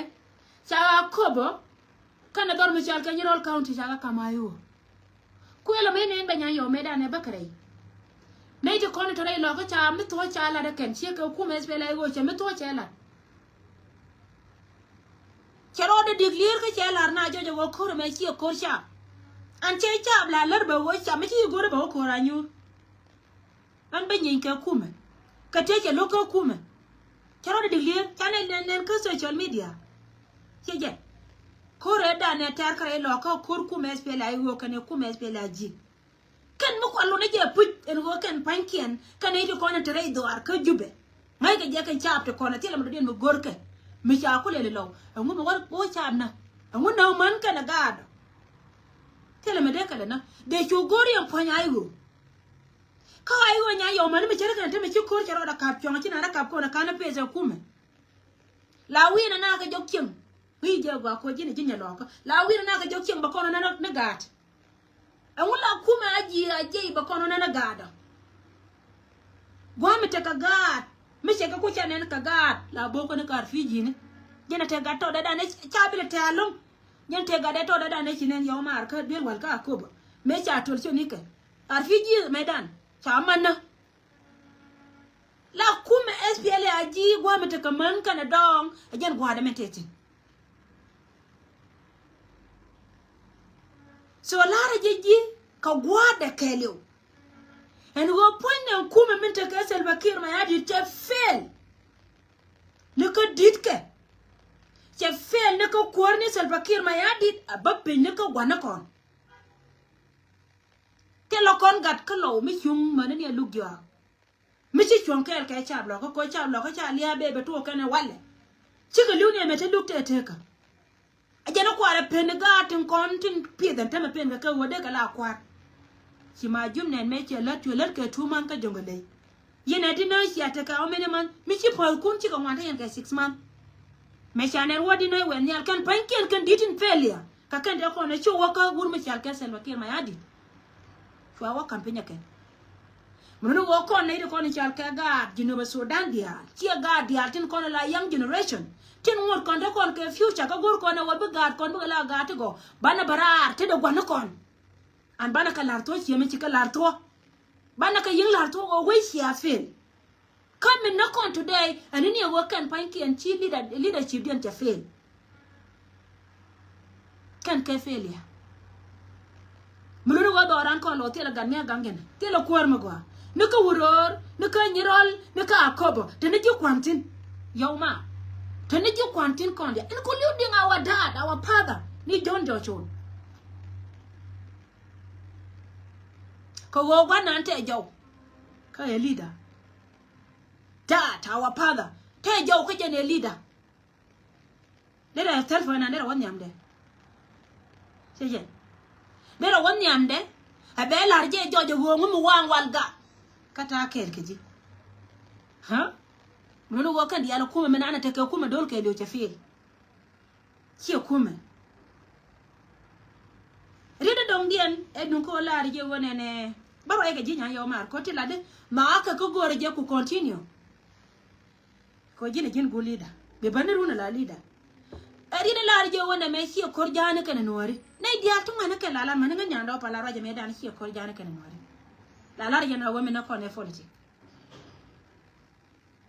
ca ɣaa köpä. Kɛnɛ dhɔr mi cal kɛ Nyirol County ca kɛ ka̱m a iwä. Kuël ɔ mëë nɛn bɛ nyan yɔw mëë danɛ bä kɛ rɛy. Nɛy ti kɔn tɔ rɛy lɔkä ca mi thuɔ̱c ca lat ɛ kɛn ciɛ kɛ kumɛ S P L A I O cɛ mi thuɔ̱c cɛ lat. Cɛ rɔɔdɛ dik lier kä cɛ lar na jɔc ɛ wä ko̱r ɛmɛ ciɛ ko̱r cap. An cɛ cap la lär bɛ wä cap mi ci go̱r bɛ wä ko̱r a nyuur. An bɛ nyieeny kɛ kumɛ kɛ tëë cɛ lo̱k kä kumɛ. Cɛ rɔɔdɛ dik lier ca nɛ nɛn nɛn kä social media. Ciɛ jɛ ko̱r ɛ danɛ tɛr kä rɛy lɔkä ko̱r kumɛ S P L A I O kɛnɛ kumɛ S P L A I G. Kɛn mi kual lun ni jɛ puc ɛn ɣöö kɛn pa̱nykiɛn kɛn i̱ ti kɔn in te rɛy dhɔaar kä Jubɛ. Ŋäc kɛ jɛ kɛn caap ti kɔn a thilɛ mi dɔ̱diɛn mi go̱rkɛ. Mi ca ku lɛl ilɔw. Ɛŋu mi wä wä caap na. Ɛŋu na män kɛn a gaat. Thilɛ mi dee kɛlɛ na. Dee cu go̱r yɛn puɔ̱ny a i̱ ɣöö. Kä a i̱ ɣöö nya yɔw män mi cɛ ri kɛn te mi ci ko̱r cɛ rɔɔd a kap cuɔ̱ŋ a ci na rɛ kap kɔn a kan a peth ɛ kumɛ. La wi̱i̱ na na kɛ jɔk cieŋ. Ŋi̱i̱c jɛ gɔaa koc ji̱n ji̱n nyɛ lɔɔkä. La wi̱i̱ na na kɛ jɔk cieŋ bɛ kɔn nɛn ni gaat. Ɛŋu la kumɛ a ji̱ a jiɛc bɛ kɔn nɛn ni gaat ɔ. Gua̱a̱ mi tekɛ gaat mi cɛ kɛ ku cɛ nɛn kɛ gaat la bo̱o̱kä ni kɛ arfi̱i̱ji̱ni. Ji̱n a tekɛ gat tɔɔdɛ dan ca bi lɛ tɛ̈ a lo̱ŋ. Ji̱n tekɛ gat dɛ tɔɔdɛ dan ci nɛn yɔw maar kä duel wal kä a köpä mëë ca tuɔl ciönikɛ arfi̱i̱ji̱ mëë dan ca mannä. La kumɛ S P L A ji̱ gua̱a̱ mi tekɛ män kɛnɛ dɔɔŋ ɛ jɛn gua̱a̱dɛ mɛn tëë thi̱n. So la̱rä jɛ ji̱ kɛ gua̱a̱dɛ kɛɛliw. Ɛn ɣöö puɔ̱ny nɛ kumɛ min tekɛ Salva Kiir Mayardit cɛ fail. Ni kä di̱tkɛ cɛ fail ni kä kuäär ni Salva Kiir Mayardit a bä piny ni kä gua̱n ni kɔn. Thilɛ kɔn gat kä lɔw mi cuŋ mäni ni a luk jɔak. Mi ci cuɔ̱ŋ kɛɛl kɛ cap lɔkä kɔ cap lɔkä ca lia̱a̱ bee bɛ tuɔɔk kɛn ɛ walɛ. Cikɛ li̱w ni ɛmɛ te luk tëë tekä. A jɛn ɛ kuaar ɛ pen gaat tin kɔn tin pieth ɛn tämɛ pen kɛ kɛ ɣöö dee kɛ la kua̱r. Ci ma jum nɛn mëë ciɛ lät cuɛ lät kɛ two month kä Jonglei. Yɛn ɛ di nä cia tekɛ how many month mi ci päthkun cikɛ ŋuan te yɛn kɛ six month. Mëë ca nɛn wä di nä wɛn nhial kɛn pa̱nykiɛn kɛn di̱t in failure. Kä kɛn dee kɔn ɛ ci wä kä wur mi cal kɛ Salva Kiir Mayardit. Cua wä ka̱m piny ɛ kɛn. Muni wä kɔn nɛy ti kɔn i̱ cal kɛ gaat Jinub Sudan diaal ciɛ gaat diaal tin kɔn ila young generation tin ŋot kɔn te kɔn kɛ future kä go̱r kɔn ɛ wä bi gaat kɔn bikɛ la gaat ti gɔ banɛ bɛ raar tetdɛ gua̱n ni kɔn. An banɛ kɛ la̱r thuɔ̱ ciɛ mi ci kɛ la̱r thuɔ̱ banɛ kɛ yi̱ŋ la̱r thuɔ̱ wä wec cia fail. Kä min ni kɔn today ɛn ni ni ɛ wä kɛn pa̱nykiɛn ci leader, leadership diɛn cɛ fail. Kɛn kɛ failure. Mi luni wä dhɔran kɔn lɔ thilɛ gat ni a gaŋ gɛn thilɛ kuäär mi gɔaa ni kä wuror ni kä nyirɔl ni kä akobo te ni ji̱ kuan thi̱n. Yɔw ma te ni ji̱ kuan thi̱n kɔn diɛ including our dad, our father ni John Jochol. Kɛ ɣöö gua̱n nan tɛ jɔw kä ɛ leader. Dad, our father tɛ jɔw kä jɛn ɛ leader. Derɛ telephone nan derɛ wä nhiamdɛ. Cɛ jɛ derɛ wä nhiamdɛ. Ɛ bɛ lar jɛ jɔc ɛ ɣöö ŋu mi waŋ wal ga. Kä ta̱a̱ kɛɛl kɛ ji̱. Ɣä muni wä kɛn diaal ɛ kumɛ mi nanɛ tekɛ kumɛ do̱l kɛɛl yo̱ cɛ fail. Ciɛ kumɛ. Riet ɛ dɔŋdiɛn ɛ duŋ kä wä lar jɛ wä nɛnɛ. Bä ruac kɛ ji̱ nyan yɛ wä maar ko̱ ti lat di ma a kɛ kä go̱o̱rɛ jɛ ku continue. Kɔ ji̱n a ji̱n gu leader bi bäni run a la leader. Ɛ rin a lar jɛ wä nɛ mɛ ciɛ ko̱r ja̱a̱ni kɛnɛ nuɔ̱ɔ̱ri nɛy diaal ti ŋuɛni kɛn la lar mäni ŋä nyan dɔɔp a la ruacɛ mɛ dan ciɛ ko̱r ja̱a̱ni kɛnɛ nuɔ̱ɔ̱ri. La lar jɛ na wä mi nä kɔn ɛ politik.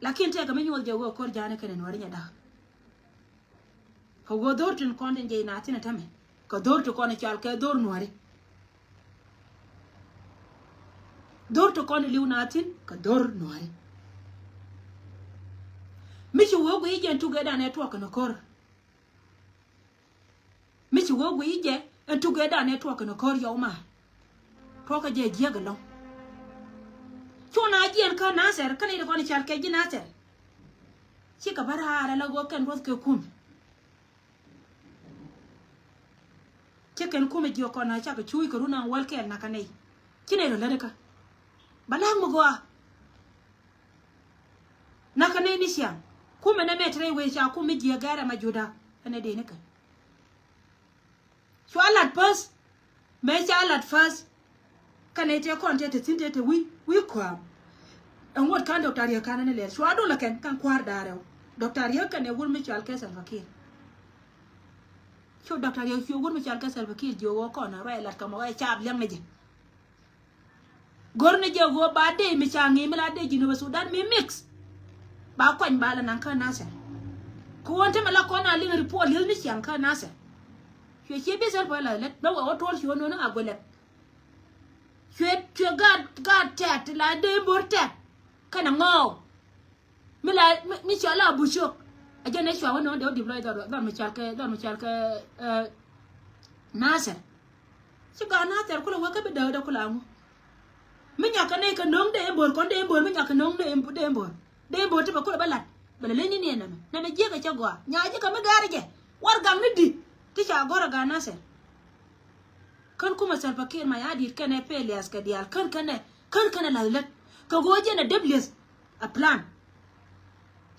Lakin tɛkɛ mi nyuɔth jɛ wä ko̱r ja̱a̱ni kɛnɛ nuɔ̱ɔ̱ri nyɛ da̱k. Kɛ ɣöö dho̱r tin kɔn tin jɛ inathin a tämɛ kɛ dho̱r ti kɔn ical kɛ dho̱r nuɔ̱ri. Dho̱r ti kɔn iliw nathin kɛ dho̱r nuɔ̱ri. Mi ci wee guiy jɛ in tugedan ɛ tuɔk kɛn ko̱r. Mi ci wee guiy jɛ in tugedan ɛ tuɔk kɛn ko̱r yɔw ma. Tuɔkä jɛ jiäk ɛlɔ̱ŋ. Cu na jiɛn kä Nasir kä nɛy ti kɔn ical kɛ ji̱ Nasir. Cikɛ bä raar ala ɣöö kɛn ruɔth kɛ kum. Ci kɛn kumɛ jiök kɔn a cakɛ cuuc kɛ run an wäl kɛɛl nakä nɛy. Ci nɛy rɔ lätdä kä ba la̱a̱k mi gɔaa. Nakä nɛy ni ciaŋ kumɛ nɛ mɛ te rɛy wee ca kum mi jiäk gɛrɛ ma juda. Ɛn ɛ dee ni kɛ cua lat päth. Mëë ca lat päth. Kɛn ɛ tëë kɔn tëë te thi̱n tëë te wi̱i̱ wi̱i̱ kua̱a̱m. Ɛŋuɔt ka̱n Doctor Riek ka̱n ni lɛl cua dol ɛ kɛn ka̱n kua̱r da̱a̱r rɛw. Doctor Riek kɛn ɛ wur mi cual kɛ Salva Kiir. Cu Doctor Riek cu wur mi cual kɛ Salva Kiir jiök ɣöö kɔn ɛ ruac lat kɛ mɔ ɛ caap liɛŋ ni jɛ. Go̱r ni jɛ ɣöö ba dee mi ca ŋi̱i̱ mi la dee Jinub Sudan mi mix. Ba kuany ba la naŋ kä Nasir. Kɛ ɣöö te mi la kɔn a liŋ report li̱eth mi ciaŋ kä Nasir. Cuɛ cie bi Salva la lät bä wɛ wä tuɔl cuɛ nööni a guɛ lɛt. Cuɛ cuɛ gaat gaat tɛt la dee bo̱r tɛt. Kɛnɛ ŋɔɔk. Mi la mi, mi cɔal la Abu Shok. A jɛn ɛ cua wä nɔŋ dee wä deploy dhɔr dhɔr mi cal kɛ dhɔr mi cal kɛ, eh, Nasir. Ci gaa Nasir kulɛ wä kä bi dääk dee kulɛ aŋu. Mi nyakä nɛy kɛ nöŋ dee bo̱r kɔn dee bo̱r mi nyakä nöŋ dee dee bo̱r. Dee bo̱o̱ti bɛ kulɛ bä la̱t bɛ lɛ leny ni niɛn nɛmɛ. Nɛmɛ jiäkɛ cä gɔaa. Nya̱a̱ ji̱ kɛ mi gɛ̈r jɛ. Warɛgak ni di̱t ti ca gɔ̱r ɛ gaat Nasir. Kän kumɛ Salva Kiir Mayardit kɛnɛ Pelias kɛ diaal kän kɛnɛ kän kɛnɛ la̱th lät. Kɛ ɣöö jɛn ɛ dep lieth ɛ plan.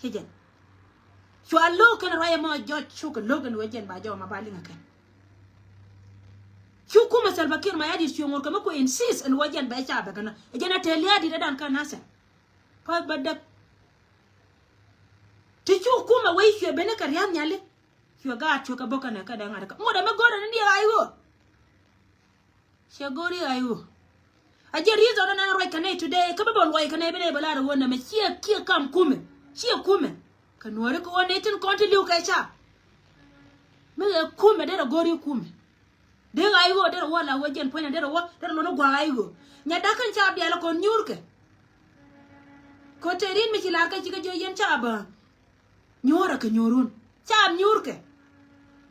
Ci jɛn. Cua lo̱k kɛn ruac ɛmɔ jɔc cukɛ lo̱k ɛn ɣöö jɛn ba jɔw ma ba liŋ ɛ kɛn. Cu kumɛ Salva Kiir Mayardit cuɛ ŋot kɛ mi ku insist ɛn ɣöö jɛn bɛ ca bɛ kɛn ɛ jɛn ɛ tɛl lia̱a̱dit ɛ dan kɛn Nasir. Pa̱th bä däk. Ti cu kumɛ wec cuɛ ben ni kɛ ria̱th nhiali. Cuɛ gaat cuɛ kɛ bo̱k kɛnɛ kɛ dee ŋa̱t kä ŋot ɛmɛ go̱rɛ ni diɛ ɣa̱c ɣöö. Ciɛ go̱ri ɣa̱c ɣöö. A jɛ reason ɛn ɛn ruac kɛ nɛy today kä bä bä luɔc kɛ nɛy bi nɛy bä lar ɣöö nɛmɛ ciɛ kiɛ kam kumɛ. Ciɛ kumɛ. Kɛ nuɔ̱ɔ̱ri kɛ ɣöö nɛy tin kɔn ti li̱w kɛ ca. Mi ɣɛ kumɛ derɛ go̱ri kumɛ. Dee ɣa̱c ɣöö derɛ wä la ɣöö jɛn puɔ̱nyna derɛ wä derɛ lon i̱ gua̱a̱k ɣa̱c ɣöö. Nya da̱k kɛn ca bial kɔn nyuurkɛ. Kɛ te rin mi ci lar kɛ ci kɛ jiö yɛn ca bä. Nyuurɛ kɛ nyuurun ca nyuurkɛ.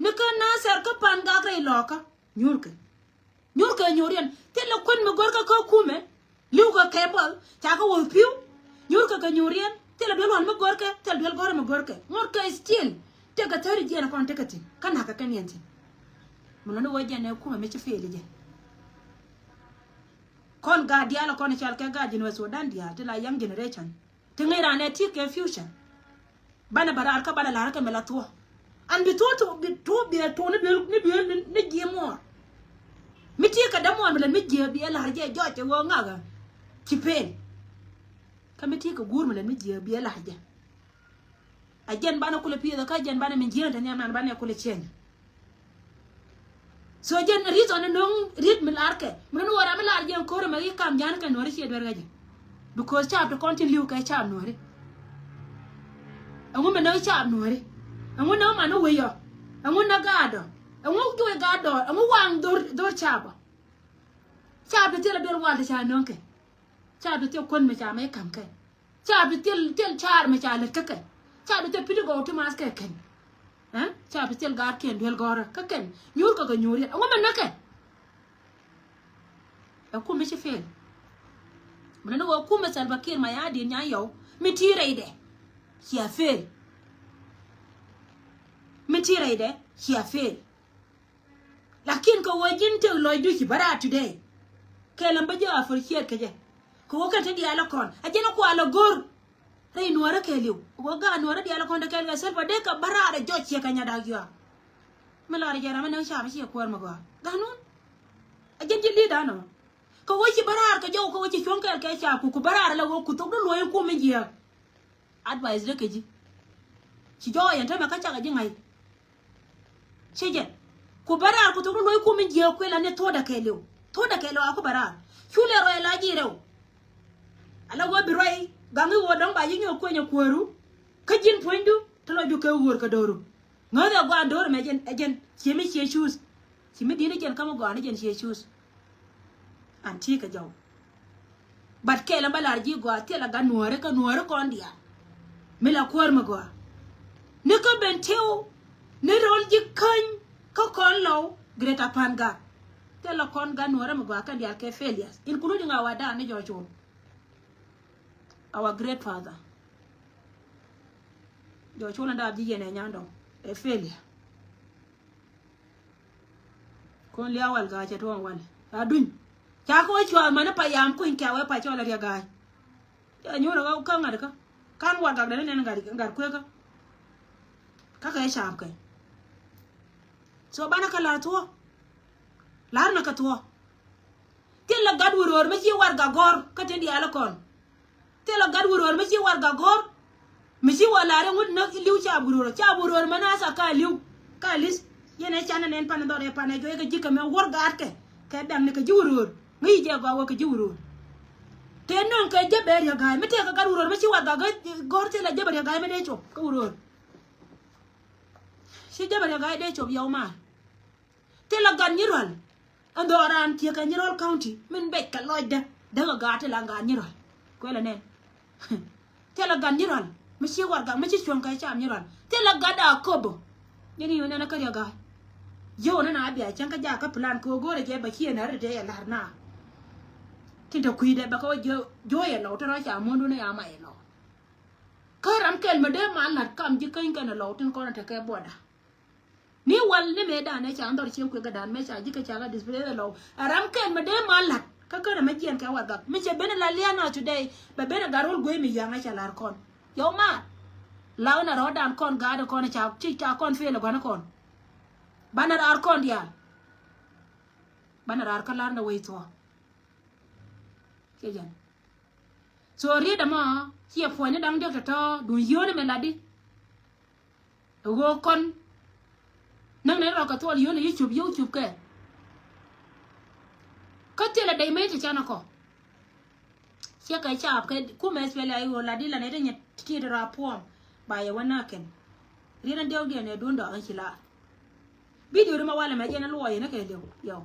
Ni kä Nasir kä Pangak rɛy lɔɔkä nyuurkɛ. Nyuurkɛ nyuuriɛn thilɛ kuän mi go̱rkɛ kä kumɛ. Li̱w kɛ kɛ buɔth ca kɛ wuɔth pi̱w. Nyuurkɛ kɛ nyuuriɛn thilɛ duel wal mi go̱rkɛ thilɛ duel gɔ̱rä mi go̱rkɛ ŋuɔ̱tkɛ still. Tëkɛ thäri jiɛn kɔn tëkɛ thi̱n kä na̱kɛ kɛ niɛn thi̱n. Mi lɔni wä jɛn ɛ kumɛ mi ci fail jɛ. Kɔn gaat diaal kɔn cal kɛ gaat Jinub Sudan diaal ti la young generation. Ti ŋi̱i̱c raan ɛ ti kɛ future. Banɛ bɛ raar kä banɛ la̱r kɛ mi la thuɔ̱k. An bi thuɔ̱k bi thuɔ̱k bi ɛ tuɔ̱k ni duel ni duel ni jiɛ muɔɔr. Mi ti kɛ dämuɔɔr mi lɛ mi jiɛ bi ɛ la̱r jɛ jɔc ɛ ɣöö ŋakä. Ci pen. Kä mi ti kɛ guur mi lɛ mi jiɛ bi ɛ la̱r jɛ. A jɛn banɛ kulɛ pi̱i̱th kä jɛn banɛ min jiɛn te nhiam nan banɛ kulɛ ciɛny. So jɛn reason ni no̱ŋ riet mi lar kɛ mi no̱ŋ wä ram mi lar jɛn ko̱r ɛmɛ i̱ kam ja̱a̱n kɛ nuɔ̱ri ciɛ duer kä jɛ. Because caap ti kɔn tin li̱w kɛ caap nuɔ̱ri. Ɛŋu mi näk caap nuɔ̱ri? Ɛŋu näk man ni wec ɔ? Ɛŋu näk gaatdɔ? Ɛŋu juɔc gaatdɔ? Ɛŋu waŋ dhor dhor caap ɔ? Caap ti thil a duel wal ti ca no̱ŋ kɛ. Caap ti thil kuän mi ca mɛ i̱ kam kɛ. Ca bi thil thil caar mi ca lät kä kɛn. Ca bi thil pi̱t gɔw ti math kɛ kɛn. Ca bi thil gaat kiɛn duel gɔrä kä kɛn. Nyuur kɛ kɛ nyuur yɛn ɛŋu mɛ näkɛ. Ɛ kum mi ci fail. Mi nani wä kum mi Salva Kiir Mayardit Nyayɔw mi ti rɛydɛ. Cia fail. Mi ti rɛydɛ cia fail. Lakin kɛ ɣöö ji̱n tëk lɔcdu ci bä raar today. Kɛl ɛn bä jɛ appreciate kɛ jɛ. Kɛ ɣöö kɛn te diaal ɛ kɔn a jɛn ɛ kual ɛ go̱r. Rɛy nuɔ̱ɔ̱rä kɛɛliw ɣöö gaak nuɔ̱ɔ̱rä diaal ɛ kɔn te kɛɛl kɛ Salva dee kɛ bä raar ɛ jɔc ciɛ kɛ nyadaak yuaar. Mi lɔɔr ɛ jɛ ram ɛ näk caam ɛ ciɛ kuäär mi gɔaa ganun. A jɛn ji̱ leader nɔ. Kɛ ɣöö ci bä raar kɛ jɔw kɛ ɣöö ci cuɔ̱ŋ kɛɛl kɛ caam ku ku bä raar ɛ la ɣöö ku thokdu luɔ̱c kum mi jiääk. Advice dee kɛ ji̱. Ci jɔɔk yɛn tämɛ kä cakɛ ji̱ ŋa̱c. Ci jɛn ku bɛ raar ku thok run luɔ̱c kum in jiääk kuël ani thuɔ̱ɔ̱dɛ kɛɛliw. Thuɔ̱ɔ̱dɛ kɛɛliw a ku bɛ raar. Cu lɛ ruac la ji̱ rɛw. Ala wä bi ruac gaŋ i̱ wä dɔ̱ŋ ba ji̱ nyɔk kueny ɛ kuääru. Kä ji̱n puɔ̱nydu te lɔcdu kɛ ɣöör kɛ do̱ru. Ŋäth ɛ gua̱a̱n do̱r ɛmɛ jɛn ɛ jɛn ciemi cie cuuth. Ci mi di̱t ni jɛn kä mi gɔaa ni jɛn cie cuuth. An ti kɛ jɔw. But kɛɛl ɛn bä lar ji̱ gɔaa thilɛ gat nuääri kä nuääri kɔn diaal. Mi la kuäär mi gɔaa ni kä Bentiu ni ro̱l ji̱ käny kä kɔn lɔw Greater Pangak. Thilɛ kɔn gat nuääri mi gɔaa kɛn diaal kɛ failures, including our dad ni Jɔcol. Our great father. Jɔcol ɛn dap ji̱ yɛn ɛ nyandɔŋ ɛ failure. Kun liaw wal ga̱a̱c cɛ tuɔɔŋ wal a duny. Ca kɛ wä cuath mani pa yam kuny kɛ wee pa cɔl a riɛ ga̱a̱c. Cɛ nyuur kä ŋa̱t kä kan warɛgak dɛn ni nɛn gat kuekä. Kä kɛ caap kɛ. So banɛ kɛ la̱r thuɔ̱k. La̱r nɛ kɛ thuɔ̱k. Thilɛ gat wä röör mi ci warɛgak gɔ̱r kä tin diaal kɔn. Thilɛ gat wä röör mi ci warɛgak gɔ̱r. Mi ci wä la̱r iŋut näk li̱w caap wä röör, caap wä röör mɛn a tha̱a̱ŋ ka li̱w. Ka li̱th yɛn ɛ canɛ nɛn pan dhɔr ɛ pan ɛ juɔc kɛ ji̱ kɛ mɛ wär gaatkɛ. Kɛ bɛ̈ŋni kɛ ji̱ wä röör mi ci jɛ gɔaa wä kɛ ji̱ wä röör. Tëë nöŋ kɛ jɛ bɛ riäk ga̱a̱c mi tëëkɛ gat wä röör mi ci warɛgak gɔ̱r thilɛ jɛ bɛ riäk ga̱a̱c mi dee cop kä wä röör. Ci jɛ bɛ riäk ga̱a̱c dee cop yɛw maar. Thilɛ gat nyi rual. Ɛn dhɔk raan tiek kɛ Nyirol County min bɛc kɛ lɔcdä däk ɛ gaat ti la gat Nyirol. Kuɛlɛ nɛn. Thilɛ gat Nyirol mi ci warɛgak mi ci cuɔ̱ŋ kɛ caam Nyirol. Thilɛ gat Akobo. Jɛn i̱ nɛn ɛ kä riɛk ga̱a̱c. Ji̱ wä ni na bia cäŋ kä jaak kä plan kɛ ɣöö go̱o̱rɛ jɛ bɛ ci ɛn ɛ ri dee ɛ la̱r na. Tin te kui̱dɛ bɛ kɛ wä jiö jiö yɛ lɔw te rɔ ca muɔ̱ndun ɛ ya ma yɛ lɔw. Kä ram kɛl mi dee ma lat kam ji̱ käny kɛn ɛ lɔw tin kɔn ɛ tekɛ buɔda. Ni wal ni mëë dan ɛ ca ndhɔr cieŋ kui̱ kɛ dan mëë ca ji̱ kɛ ca kɛ display ɛ lɔw. Ɛ ram kɛl mi dee ma lat kä kärɛ mɛ jiɛn kɛ warɛgak mi cɛ ben ɛ la lian na today. Bɛ ben ɛ gat rol guey mi yaŋ ɛ ca lar kɔn. Yɔw ma law na rɔɔdan kɔn gaat ɛ kɔn ɛ ca ci ca kɔn fail ɛ gua̱n ɛ kɔn. Banɛ raar kɔn diaal. Banɛ raar kä lar na wec thuɔ. Ciɛ jɛn. So riet ɛmɔ ciɛ puɔ̱ny ni da̱ŋ diɔ̱k tɔ̱tɔ̱ duŋ yio̱o̱ni mɛ latdi. Ɛ ɣöö kɔn näŋ nɛ rɔ kɛ thuɔl yio̱o̱ni yi cup yio̱w cup kɛ. Kä thilɛ dec mec ti canɛ kɔ. Ciɛ kɛ caap kɛ kumɛ S P L A I ɣöö latdi la nɛ ti nyɛ tiet rɔ a puɔm. Ba yɛ wä na̱a̱ kɛn. Riet ɛn diɔ̱k diɛn ɛ duundɔ ɛn ci laar. Video ri ma walɛ mɛ jɛn luɔyɛ ni kɛ liw yɔw.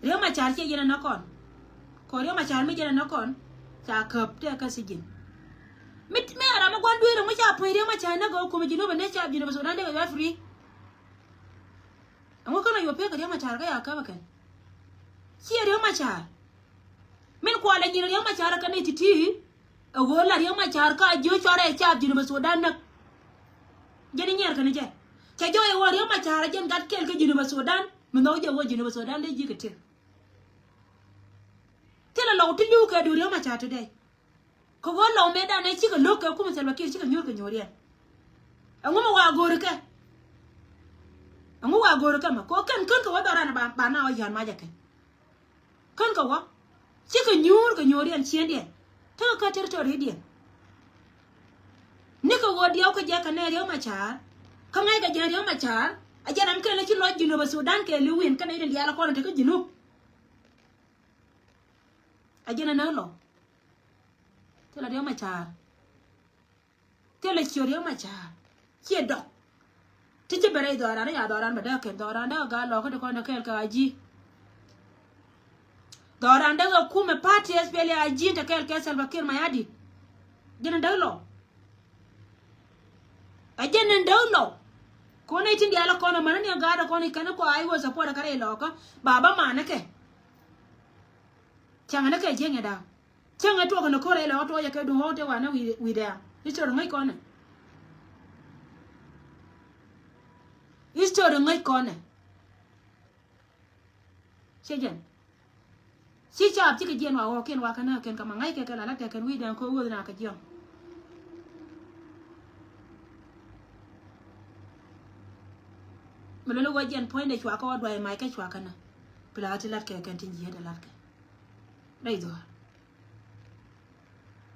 Riek Machar ciɛ jɛn a näk kɔn. Kɔ Riek Machar mi jɛn a näk kɔn ca käp tɛ kä sijin. Mi mi a ram mi gua̱n dueer ɛŋu ca puɔ̱ny Riek Machar näk kɛ kumɛ Jinub ni ca Jinub Sudan dee kɛ yuat free. Ɛŋu kɛn a yuɔ pek kɛ Riek Machar kä ya käp ɛ kɛn. Ciɛ Riek Machar. Min kualɛ nyin Riek Machar ɛ kɛn ɛ ti̱ti̱. Ɛ ɣöö la Riek Machar ka jiö cuarɛ cap Jinub Sudan näk. Jɛn i̱ nyiɛɛr kɛn jɛ cɛ jɔɔc ɛ ɣöö Riek Machar ɛ jɛn gat kɛl kä Jinub Sudan. Mi nhɔk jɛ ɣöö Jinub Sudan dee ji̱ kɛ tiek. Thilɛ lɔw ti li̱w kɛ duun Riek Machar today. Kɛ ɣöö lɔw mëëdan ɛ cikɛ lo̱k kɛ kumɛ Salva Kiir cikɛ nyuur kɛ nyuuriɛn. Ɛŋu mi wa go̱o̱ri kɛ? Ɛŋu wa go̱o̱ri kɛ mɛ kɛ ɣöö kɛn kän kɛ ɣöö dhɔran ba na ɣöö yän macɛ kɛ. Kän kɛ wä cikɛ nyuur kɛ nyuuriɛn ciëndiɛn. Tekɛ kä territorydiɛn. Nikɛ ɣöö diɛw kä jɛ kɛ nɛ Riek Machar. Kä ŋa̱ckɛ jɛn Riek Machar a jɛn ram kɛn lɛ ci lɔc Jinub Sudan kɛ li̱w in kɛn nɛy tin diaal kɔn in te kä Jinub. A jɛn ɛn ɣä lɔ thilɛ Riek Machar. Thilɛ ciö Riek Machar ciɛ dɔk. Ti ci bɛ rɛy dhɔran ya dhɔran bɛ dee kɛn dhɔran dee gaa lɔk kä ti kɔn dee kɛɛl kɛ a ji̱. Dhɔran dee kɛ kumɛ party S P L A I ji̱ te kɛɛl kɛ Salva Kiir Mayardit. Jɛn in dee lɔ. A jɛn in dee lɔ. Kɔn i̱ tin diaal kɔn a män ni a gaat a kɔn i̱ kɛn kɔ a i̱ wä support a kɛ rɛy lɔkä. Ba ba manɛ kɛ. Cäŋɛ ni kɛ jiäŋɛ da̱a̱. Cäŋɛ tuɔk ni ko̱r ilɛ ɣä tuɔɔcɛ kɛ duŋ ɣɔw tëë wanɛ wi̱i̱ dɛ̈ɛ̈. History ŋäc kɔnɛ. History ŋäc kɔnɛ. Ciɛ jɛn. Ci caap cikɛ jiɛn wa ɣɔɔkiɛn wa kɛn ɛ kɛn kɛ ma ŋa̱ckɛ kɛ la la̱tkɛ kɛn wi̱i̱ dɛ̈ɛ̈ ko̱ ɣööth na kɛ jiɔ̱ŋ. Mi lol i̱ wä jiɛn puɔ̱nydɛ cua kä wä duay mac kä cua känä. Pi la ɣä ti la̱tkɛ kɛn tin ji̱ ɣä dee la̱tkɛ. Rɛy dhɔaar.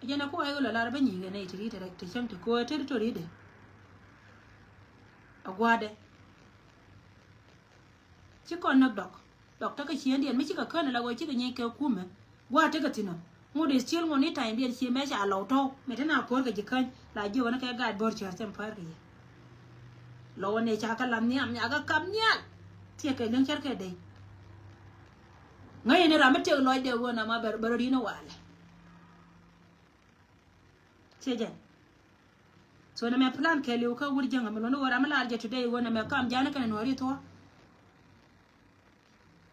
Ɛ jɛn ɛ kuay ɣöl ɛ lar bä nyi̱i̱ kɛ nɛy ti ri̱t ti cäŋ ti ko̱o̱ ɛ territory dɛ. Ɛ gua̱a̱dɛ. Ci kɔn näk dɔk. Dɔk tekɛ ciëndiɛn mi cikɛ kän ala ɣöö cikɛ nyiec kɛ kumɛ. Gua̱a̱ tekɛ thi̱n ɔ. Ŋut is still ŋut ni ta̱nydiɛn ci mɛ ca lɔw tɔ̱w. Mɛ te na ko̱r kɛ ji̱ käny la jiök ni kɛ gaat bo̱r cär cɛm päär kɛ yɛ. Lɔw ni ca kɛ lam nhiam nhiak kɛ kap nhial. Tiɛkɛ li̱eŋ cär kɛ dey. Ŋäcɛ ni ram mi tëk lɔcdɛ ɣöö nama bɛ rɔ ri̱n ɛ walɛ. Ciɛ jɛn. So nɛmɛ plan kɛɛliw kä wur jäŋä mi luɔ̱ni ɣöö ram mi lar jɛ today ɣöö nɛmɛ kam ja̱a̱n kɛnɛ nuɔ̱ɔ̱ri thuɔ̱k.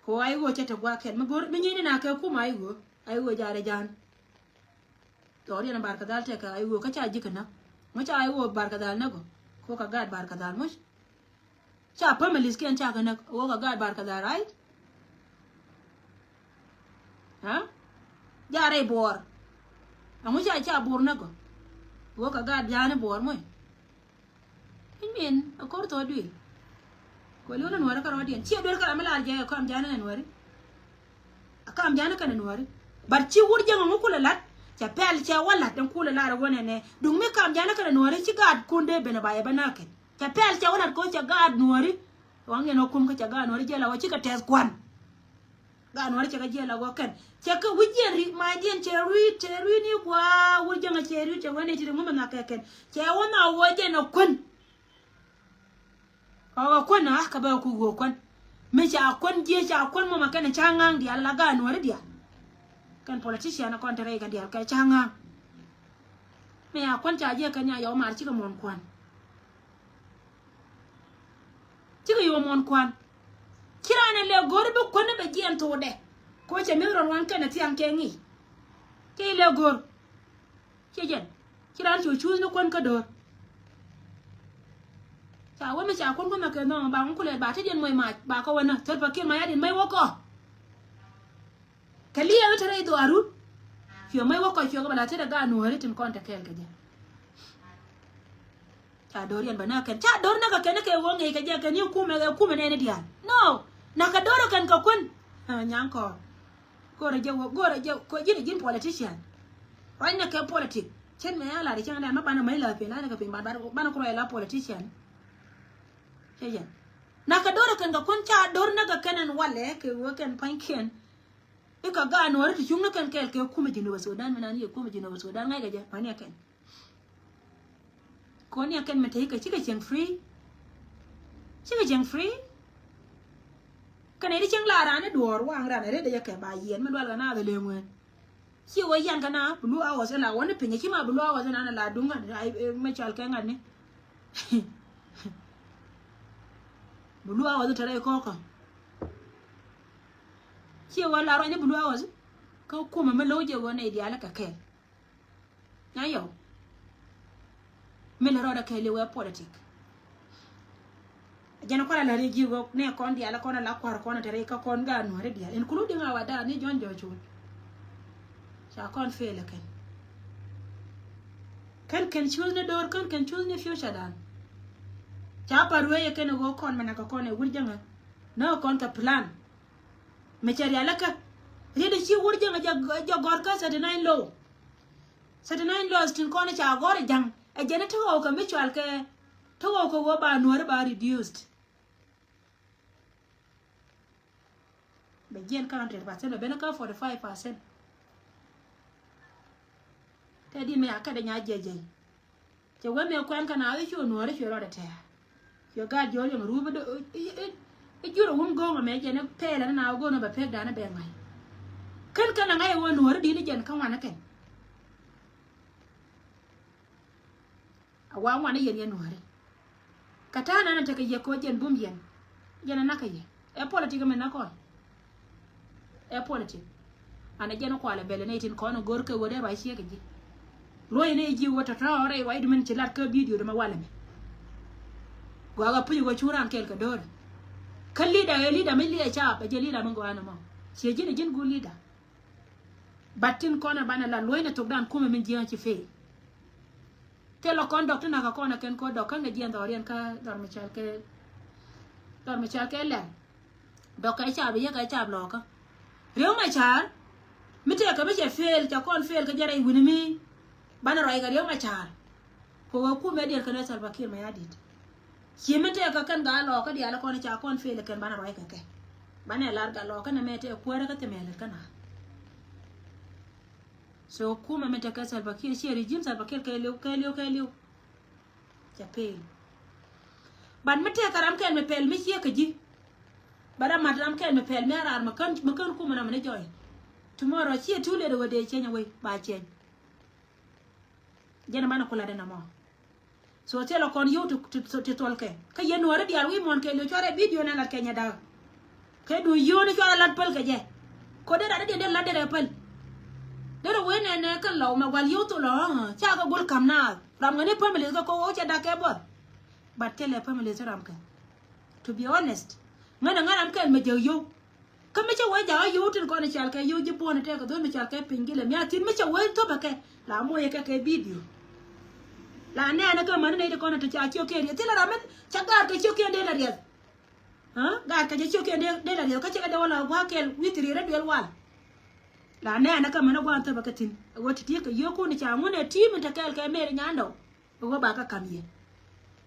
Kɛ ɣöö a i̱ ɣöö cɛ te gua̱a̱k kɛl mi go̱r mi nyieyni na kɛ kum a i̱ ɣöö a i̱ ɣöö jaarɛ ja̱a̱n. Dhɔriɛn Barkadhal tɛkɛ a i̱ ɣöö kä ca ji̱ kɛ näk. Ŋu ca a i̱ ɣöö Barkadhal näk ɔ kɛ ɣöö kɛ gaat Barkadhal muc. Ca families kiɛn ca kɛ näk ɣöö kɛ gaat Barkadhal, right? Ha? Jaarɛ i̱ Buɔɔr. Ɛŋu ca ca Buɔɔr näk ɔ ɣöö kɛ gaat ja̱a̱n i̱ Buɔɔr muc. I̱ min a ko̱r thɔɔk duëë. Kuɛ li̱w ni nuääri kärɔɔdiɛn ciɛ duer kä ram mi lar jɛ ɛ kam ja̱a̱n ni nuääri. A kam ja̱a̱n kɛnɛ nuääri. But ci wur jäŋ ɛŋu kulɛ la̱t cɛ pɛl cɛ wä la̱t ɛn kulɛ lar ɛ wä nɛnɛ duŋ mi kam ja̱a̱n kɛnɛ nuääri ci gaatkun dee ben ɛ ba yɛ bä na̱a̱kɛn. Cɛ pɛl cɛ wä la̱t ko̱ cɛ gaat nuääri. Waŋ yɛn ɛ kum kä cɛ gaat nuääri jiɛl a wä cikɛ tɛth kuan. Gaat nuɔ̱ɔ̱ri cɛ kɛ jiɛl a ɣɔ̱k kɛn cɛ kɛ wi̱c jiɛn ri mac diɛn cɛ rui̱ cɛ rui̱ ni gua̱a̱ wur jäŋä cɛ rui̱ cɛ wä ni ti ri ŋu mɛ nhɔk kɛ kɛn cɛ wä nhɔk ɣöö jɛn ɛ kuän. Ɔ ɣä kuän a kɛ bɛ ku ɣöö kuän mi ca kuän jiɛ ca kuän mɔmɛ kɛn ca ŋa̱a̱ŋ diaal la gaat nuɔ̱ɔ̱ri diaal. Kɛn politician kɔn te rɛy kɛn diaal kɛ ca ŋa̱a̱ŋ. Mi a kuän ca jiɛ kɛn nya yɔw mar cikɛ muɔ̱ɔ̱n kuän. Cikɛ yio̱w muɔ̱ɔ̱n kua̱n. Ci raan ɛ lɛ go̱r bi kuäni bɛ jiɛɛn thokdɛ. Ko̱ cɛ mi rɔn wan kɛnɛ thiaŋ kɛ ŋi̱i̱c. Ci lɛ go̱r. Ci jɛn. Ci raan cu cuuth ni kuän kä do̱r. Ca wä mi ca kuän kuän mɛ kɛ nhɔŋ ba ŋun kulɛ ba ti diɛn mɔc mac ba kɛ wä nä thöl pa kiɛn ma ya diɛn mɛc wä kɔ. Kɛ liɛɛk te rɛy dhuaarun. Cuɛ mɛc wä kɔ cuɛ kɛ bɛ la te rɛ gaat nuɔ̱ɔ̱ri tin kɔn te kɛɛl kɛ jɛ. Ca do̱r yɛn bɛ näk kɛn ca do̱r näk kɛ kɛn kɛ wä ŋi̱i̱c kɛ jɛ kɛn i̱ kumɛ kɛ kumɛ nɛɛni diaal. No. Näk kɛ do̱r kɛn kɛ kuän. Nyaŋ kɔɔr. Go̱rɛ jɛ wä go̱rɛ jɛ kɔ ji̱n ji̱n politician. Ruacnɛ kɛ politik. Cien mɛ ya lar cieŋ dan mɛ banɛ mɛ la pin la kɛ pin ban ban kurɛ la politician. Cɛ jɛ. Näk kɛ do̱r kɛn kɛ kuän ca do̱r näk kɛ kɛn ɛn walɛ kɛ wä kɛn pa̱nykiɛn. I̱ kɛ gaat nuɔ̱ɔ̱ri ti cuŋni kɛn kɛɛl kɛ kumɛ Jinub Sudan mi nan yɛ kumɛ Jinub Sudan ŋa̱ckɛ jɛ pa̱nykiɛn. Kɔn ni a kɛn mi te ikä cikɛ cieŋ free. Cikɛ cieŋ free. Kɛnɛ di cieŋ la ran ni duɔɔr waŋ ran ri dee jɛ kɛ ba yiɛn mi dual kɛ na dhɛ leŋ wen. Ci wä yan kɛ na blue hours in la wä ni piny ci ma blue hours in an la duŋ ŋa̱t mi cɔal kɛ ŋa̱t ni. Blue hours te rɛy kɔkä. Ci wä la ruac ni blue hours. Kä kumɛ mi lo̱w jɛ wä nɛy diaal kɛ kɛɛl. Nya yɔ. Mi lɛ rɔɔdɛ kɛɛliw ɛ politik. Jɛn kualɛ la ri ji̱ wä nɛ kɔn diaal kɔn la kua̱r kɔn te ri kä kɔn gaat nuɔ̱ri diaal including our dad ni John Jochul. Ca kɔn fail kɛn. Kɛn kɛn choose ni do̱r kɛn kɛn choose ni future dan. Ca pa ruëë kɛn ɣöö kɔn mɛ nak kɔn ɛ wur jäŋä. Nä kɔn kɛ plan. Mɛ cɛ rialikä. Riet ci wur jäŋä jɛ gɔr kä thirty nine law. Thirty nine laws tin kɔn ca gɔr ja̱ŋ. Ɛ jɛn ti ɣɔw kɛ mi cual kɛ ti ɣɔw kɛ ɣöö ba nuɔ̱ri ba reduced. Bɛ jiɛn kä hundred percent bɛ ben kä forty five percent. Tɛ di mɛ a kɛ dɛ nya jiɛc jiɛc. Cɛ wee mëë kuɛn kä na i̱ cu nuɔ̱ɔ̱ri cuɛ rɔɔdɛ tɛ̱̈ɛ̱̈. Cuɛ gaat jiɔr yɔm rup i̱ jurɛ wun go̱o̱ŋ ɛmɛ jɛn i̱ pɛɛlɛ ni na wä go̱o̱n ɛ bɛ pek dan i̱ bɛ ŋa̱c. Kän kän a ŋa̱c ɛ wä nuɔ̱ɔ̱ri di̱t i̱ jɛn kä ŋuan i̱ kɛn. A wa ŋuan i̱ yɛn yɛn nuɔ̱ɔ̱ri. Kä ta̱a̱ nan ɛ tekɛ yɛ ko̱ jɛn bum yɛn. Jɛn ɛ nakä yɛ ɛ politik ɛmɛ nakä ɔn. Ɛ politik. An ɛ jɛn kualɛ bɛl ɛ nɛy tin kɔn ɛ go̱r kɛ ɣöö dee ruac ciek ɛ ji̱. Luɔ̱c ɛ nɛy ji̱ ɣöö tɔ̱tɔ̱ rɛy ruacdu min ci lat kä bidio dämɛ walɛ mi. Gɔaa ɣä puc ɣöö cuŋ raan kɛɛl kɛ do̱rɛ. Kä lida ɛ lida mi liɛ caap ɛ jɛ lida mi gɔaa nɔmɔ. Ciɛ ji̱n ɛ ji̱n guur lida. Bat tin kɔn ɛ banɛ la luɔ̱cnɛ thokdan kumɛ min jiääŋ ci fail. Thilɛ kɔn dɔk ti nakä kɔn ɛ kɛn ko̱ dɔk kän kɛ jiɛn dhɔriɛn kä dhɔr mi cɔal kɛ dhɔr mi cɔal kɛ lɛl. Dɔk kɛ cap i̱ yek kɛ cap lɔkä. Riek Machar mi tëëkɛ mi cɛ fail ca kɔn fail kä jɛ rɛy wi̱ni mi. Banɛ ruac kɛ Riek Machar. Kɛ ɣöö kumɛ diɛl kɛn ɛ Salva Kiir Mayardit. Ci mi tëëkɛ kɛn gaa lɔkä diaal kɔn ca kɔn fail kɛn banɛ ruac kɛ kɛ. Banɛ lar gat lɔkä nɛ mɛ tëë kuäärä kä thimɛ lät kä na. So kumɛ mi tekɛ Salva Kiir ciɛ regime Salva Kiir kɛɛliw kɛɛliw kɛɛliw. Cɛ pɛl. But mi tëëkɛ ram kɛl mi pɛl mi ciɛ kä ji̱. But a mat ram kɛl mi pɛl mi a raar mi kän mi kän kumɛ nɔmɔ ni jɔy. Tomorrow ciɛ too late wä dee ciɛny away ba ciɛny. Jɛn a man a kulat in a mɔ. So thilɛ kɔn yio̱w ti ti ti thuɔlkɛ kä yɛn nuɔ̱ɔ̱ri diaal wi̱i̱ muɔ̱ɔ̱n kɛɛliw cuarɛ bidio nɛ lat kɛ nyɛ da̱a̱. Kɛ duŋ yio̱w ni cuarɛ lat päl kɛ jɛ. Kɔ dee rat dee dee lat dee rɛ päl. Dee rɛ wee nɛnɛ kɛn lɔw mɛ gual yio̱w thol ɔ ca kɛ gol ka̱m naath ram ŋäni families kɛ kɔ wee cɛ da̱k kɛ buɔth. But thilɛ families ram kɛ. To be honest ŋän a ŋän ram kɛl mɛ jɛ yio̱w. Kä mi cä wee jakä yio̱w tin kɔn i̱ cal kɛ yio̱w ji̱ buɔ̱n i̱ tɛk kɛ dho̱n mi cal kɛ piny gilɛ mia̱ thi̱n mi cä wee thop ɛ kɛ la moc ɛ kɛ kɛ bidio. La nɛɛnɛ kä mäni nɛy ti kɔn i̱ ti ca ciökiɛn rieth thilɛ ram mi cä gaat kɛ ciökiɛn dee la rieth. Gaat kɛ cä ciökiɛn dee la rieth kä cä kɛ dee wä la gua̱a̱k kɛl wi̱i̱ thirier i̱ duel wal. La nɛɛnɛ kä mäni gua̱a̱n thop ɛ kɛ thi̱n ɛ wä ti ti̱i̱ kɛ yio̱w kun i̱ ca ŋun ɛ ti̱i̱ mi te kɛɛl kɛ mɛɛr i̱ nyandɔw. Ɣöö ba kä ka̱m yɛ.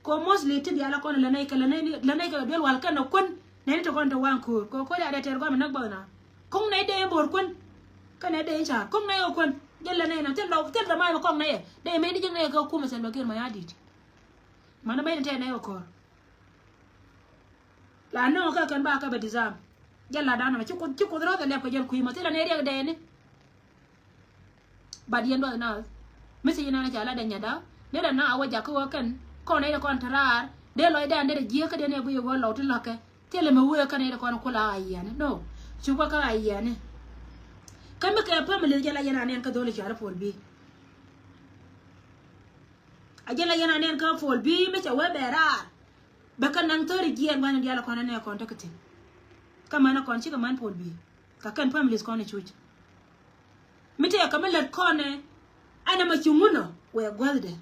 Ko mostly ti diaal kɔn lɛ nɛy kɛ lɛ nɛy lɛ nɛy kɛ duel wal kɛn ɛ kuän nɛy ni ti kɔn ti waŋ ko̱o̱r ko ko̱o̱r ya dee tɛr gɔam ɛ näk bäth na. Ko̱ŋ nɛy dee in bo̱o̱r kuän. Kä nɛy dee in ca̱a̱r ko̱ŋ nɛy ɛ kuän. Jɛ lɛ nɛy na thil lɔ thil dhamay mi kɔŋ nɛy ɛ dee mɛy ni ji̱ nɛy kɛ kumɛ Salva Kiir Mayardit. Mani mɛy ni tɛɛ nɛy ɛ ko̱o̱r. La nöŋ kä kɛn ba kä bɛ disarm. Jɛ la danɔ mɛ ci kuth ci kuth rɔth ɛ lɛp kɛ jɛn kui̱ mɔ thilɛ nɛy riɛk dɛɛni. But yɛn duɔth na mi ci yɛn nana ca la dɛ nyada ni dɛ na a wä jakä wä kɛn kɔn nɛy dɛ kɔn te raar dee lɔc dɛ an dee dɛ jiäk kä dee nɛ guic wä lɔw ti la̱kɛ. Thilɛ mɛ wee kä nɛy dɛ kɔn kula a yiɛni no. Cukɛ kä a yiɛni. Kä mi kɛ family jɛ la yɛn a nɛn kä dholi ca rɛ pol bi. A jɛ la yɛn a nɛn kä Pɔl Bi̱i̱ mi cɛ wee bɛ raar. Bɛ kɛ naŋ thäri jiɛɛn gua̱n in diaal kɔn anɛ kɔn tekɛ thi̱n. Kä män a kɔn cikɛ män Pɔl Bi̱i̱. Kä kɛn families kɔn i̱ cuc. Mi tëë kä mi lät kɔn ɛ ɛn ɛmɛ ci ŋun ɔ wee gua̱thdɛ.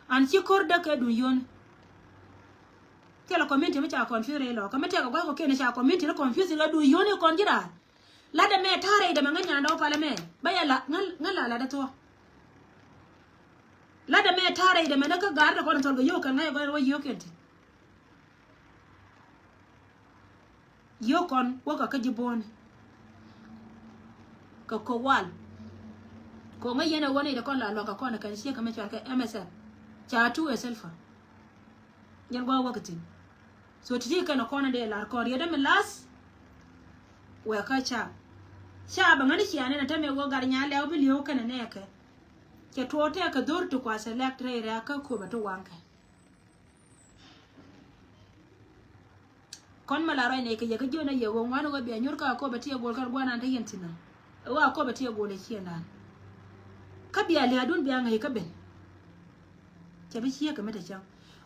An ci ko̱r däk kɛ duŋ yio̱n. Thilɛ community mi ca confuse rɛy lɔ kä mi tëë kä gua̱th kɔ kiɛn ca community ni confuse rɛ duŋ yio̱n i̱ kɔn ji̱ raar. Latdɛ mɛ ta̱a̱ rɛy dɛ mɛ ŋä nyandɛ wä palɛ mɛ bä yɛ la ŋä ŋä la latdɛ thuɔ. Latdɛ mɛ ta̱a̱ rɛy dɛ mɛ ni kä ga̱r dɛ kɔn thɔl kɛ yio̱k kɛn ŋä yɛ gɔn wä yio̱k kɛn ti. Yio̱k kɔn wä kɛ kä ji̱ bo̱o̱ni. Kɛ ko̱ wal. Ko̱ ŋä yɛn ɛ wä ni dɛ kɔn la luɔk kɛ kɔn kɛn ciek kɛ mɛ cual kɛ M S F. Ca tu ɛ silver. Jɛn gua̱a̱k wäk thi̱n. So ti̱ti̱ kɛn ɛ kɔn ɛ dee lar kɔn riet ɛmɛ lath. Wɛ kä ca ca bɛ ŋäni cia nɛn ɛ tɛmɛ wä gat nya lɛw bi li̱ew kɛn ɛ nɛɛkɛ. Cɛ tuɔɔk tɛɛkɛ dho̱r ti kua select rɛy rɛ̈ɛ̈kä köpɛ ti waŋkɛ. Kɔn mɛ la ruac nɛy kɛ yɛ kä jiön a yɛ ɣöö ŋuan ɣöö bia nyuur kä Akobo ti ɛ gol kɛn guanan te yɛn thi̱n ɔ. Ɛ ɣöö Akobo ti ɛ gol ɛ ciëndan. Kä bia lia̱a̱dun bia ŋäc kä ben. Cɛ bi ciek kɛ mi te cäŋ.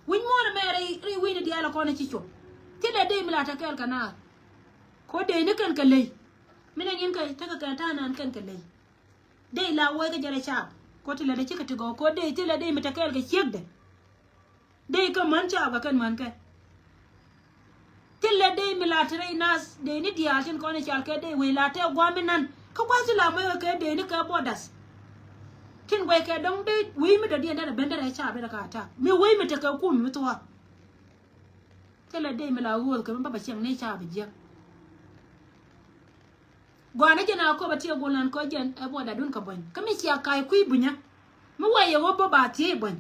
Wi̱c muɔ̱ɔ̱n ɛmɛ rɛy wi̱i̱ni diaal ɛ kɔn ɛ ci cop. Thilɛ dee mi la te kɛɛl kɛ naath. Ko dee ni kɛn kɛ ley. Mi nɛ ŋi̱n kɛ tekɛ kɛ ta̱a̱ naan kɛn kɛ ley. Dee la wuɔc kɛ jɛrɛ caap. Ko thilɛ dee cikɛ ti gɔw ko dee thilɛ dee mi te kɛɛl kɛ ciekdɛ. Dee kä män caap kɛ kɛn män kɛ. Thilɛ dee mi la te rɛy naath dee ni diaal tin kɔn i̱ cal kɛ dee wec la te gua̱a̱m inan. Kä gua̱a̱th ti la mɔc kɛ kɛ dee ni kɛ borders. Tin guɛc kɛ dɔ̱ŋ dee wec mi dɔ̱diɛn derɛ ben derɛ caap derɛ ka attack mi wec mi tekɛ kum mi thuɔ̱ɔ̱k. Thilɛ dee mi la ɣööth kɛ mi bä bä cieŋ ni caap jiäk. Gua̱a̱n ni jɛn a köp a tiee gol nan kä jɛn ɛ buɔt dadun kɛ buɔ̱ny kä mi cia ka̱a̱c kui̱ bunyä. Mi wee yɛ wä bä ba thiee buɔ̱ny.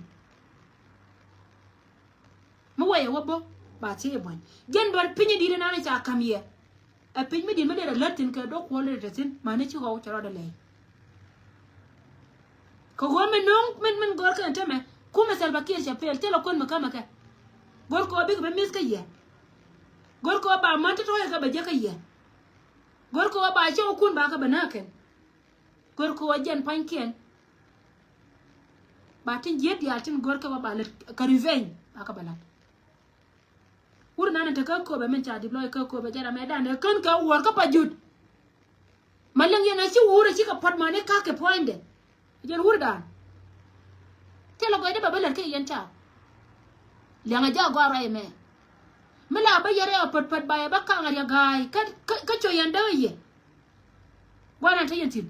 Mi wee yɛ wä bä ba thiee buɔ̱ny. Jɛn bä piny in di̱t inan ca ka̱m yɛ. Ɛ piny mi di̱t mi derɛ lät thi̱n kɛ dɔ̱k kuɔl derɛ te thi̱n mani ci ɣɔw cɛ rɔɔdɛ lɛy. Kɛ ɣöö mi no̱o̱ŋ min min gör kɛn temɛ kumɛ Salva Kiir cɛ pel thilɛ kuän mi kämɛ kɛ. Gör kɛ ɣöö bikɛ bi mi̱th kä yɛ. Gör kɛ ɣöö ba män ti tɔ̱ɔ̱cɛ kɛ bɛ jek kä yɛ. Gör kɛ ɣöö ba cɛ wä kun ba kɛ bɛ nääk kɛn. Gör kɛ ɣöö jɛn pa̱nykiɛn. Ba tin jiet diaal tin gör kɛ ɣöö ba lät kɛ revenge ba kɛ bɛ la̱t. Wur nan in te kä köpɛ min ca dip lɔc kä köpɛ jɛ ram ɛ dan ɛ kän kɛ wuɔr kä pa jut. Ma liŋ yɛn a ci wur a ci kɛ puɔt mani ka̱k kɛ puɔ̱nydɛ. Jɛn wur dan. Thilɛ gɔcdä bɛ bä lät kä yɛn ca. Liɛŋ a jak gɔaa ruac ɛmɛ. Mi la bä yɛrɛ a pät pät ba yɛ bä kaŋ a riɛ ga̱a̱y kä kä kä co yɛn däk a yɛ. Gua̱n an te yɛn thi̱n.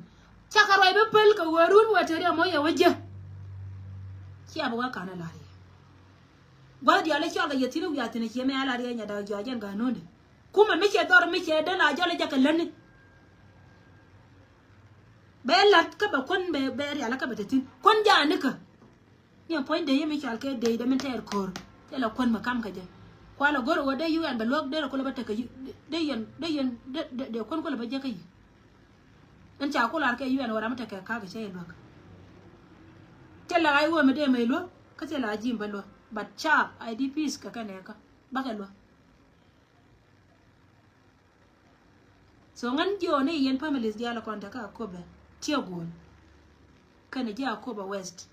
Cakɛ ruac bä päl kɛ wee run wee te riɛm mɔ yɛ wä jiä. Cia bä wee ka̱n a la̱r yɛ. Gua̱th diaal i̱ cɔl kɛ yɛ thi̱n i̱ wiaa thi̱n i̱ ciɛ mɛ a la̱r yɛ nyɛ da̱k jɔac jɛn ga̱a̱n nuɔ̱ndɛ. Kumɛ mi cɛ dhɔr mi cɛ dee la jɔl i̱ jɛ kɛ lätni. Bɛ la̱t kä bɛ kuän bɛ bɛ rial kä bɛ te thi̱n kuän jaanikä. Ni a puɔ̱ny dee yɛ mi cɔal kɛ dee dee min tɛɛr ko̱r. Thilɛ kuän mi kam kɛ jɛ. Kualɛ go̱r ɣöö dee U N bɛ luäk dee rɛ kulɛ bä tekɛ dee yɛn dee yɛn dee dee kuän kulɛ bä jɛ kä yi. Ɛn ca kular kɛ U N ɣöö ram mi tekɛ ka̱a̱k kɛ cɛ yɛ luäk. Thilɛ ɣa̱c ɣöö mi dee mɛ luäk kä thilɛ a ji̱ mi bä luäk. But ca I D Ps kɛ kɛ nɛɛkä bakɛ luäk. So ŋän jiɔɔni yɛn families diaal kɔn te kä Akobo tiɛ guɔl. Kɛnɛ ji̱ Akobo West.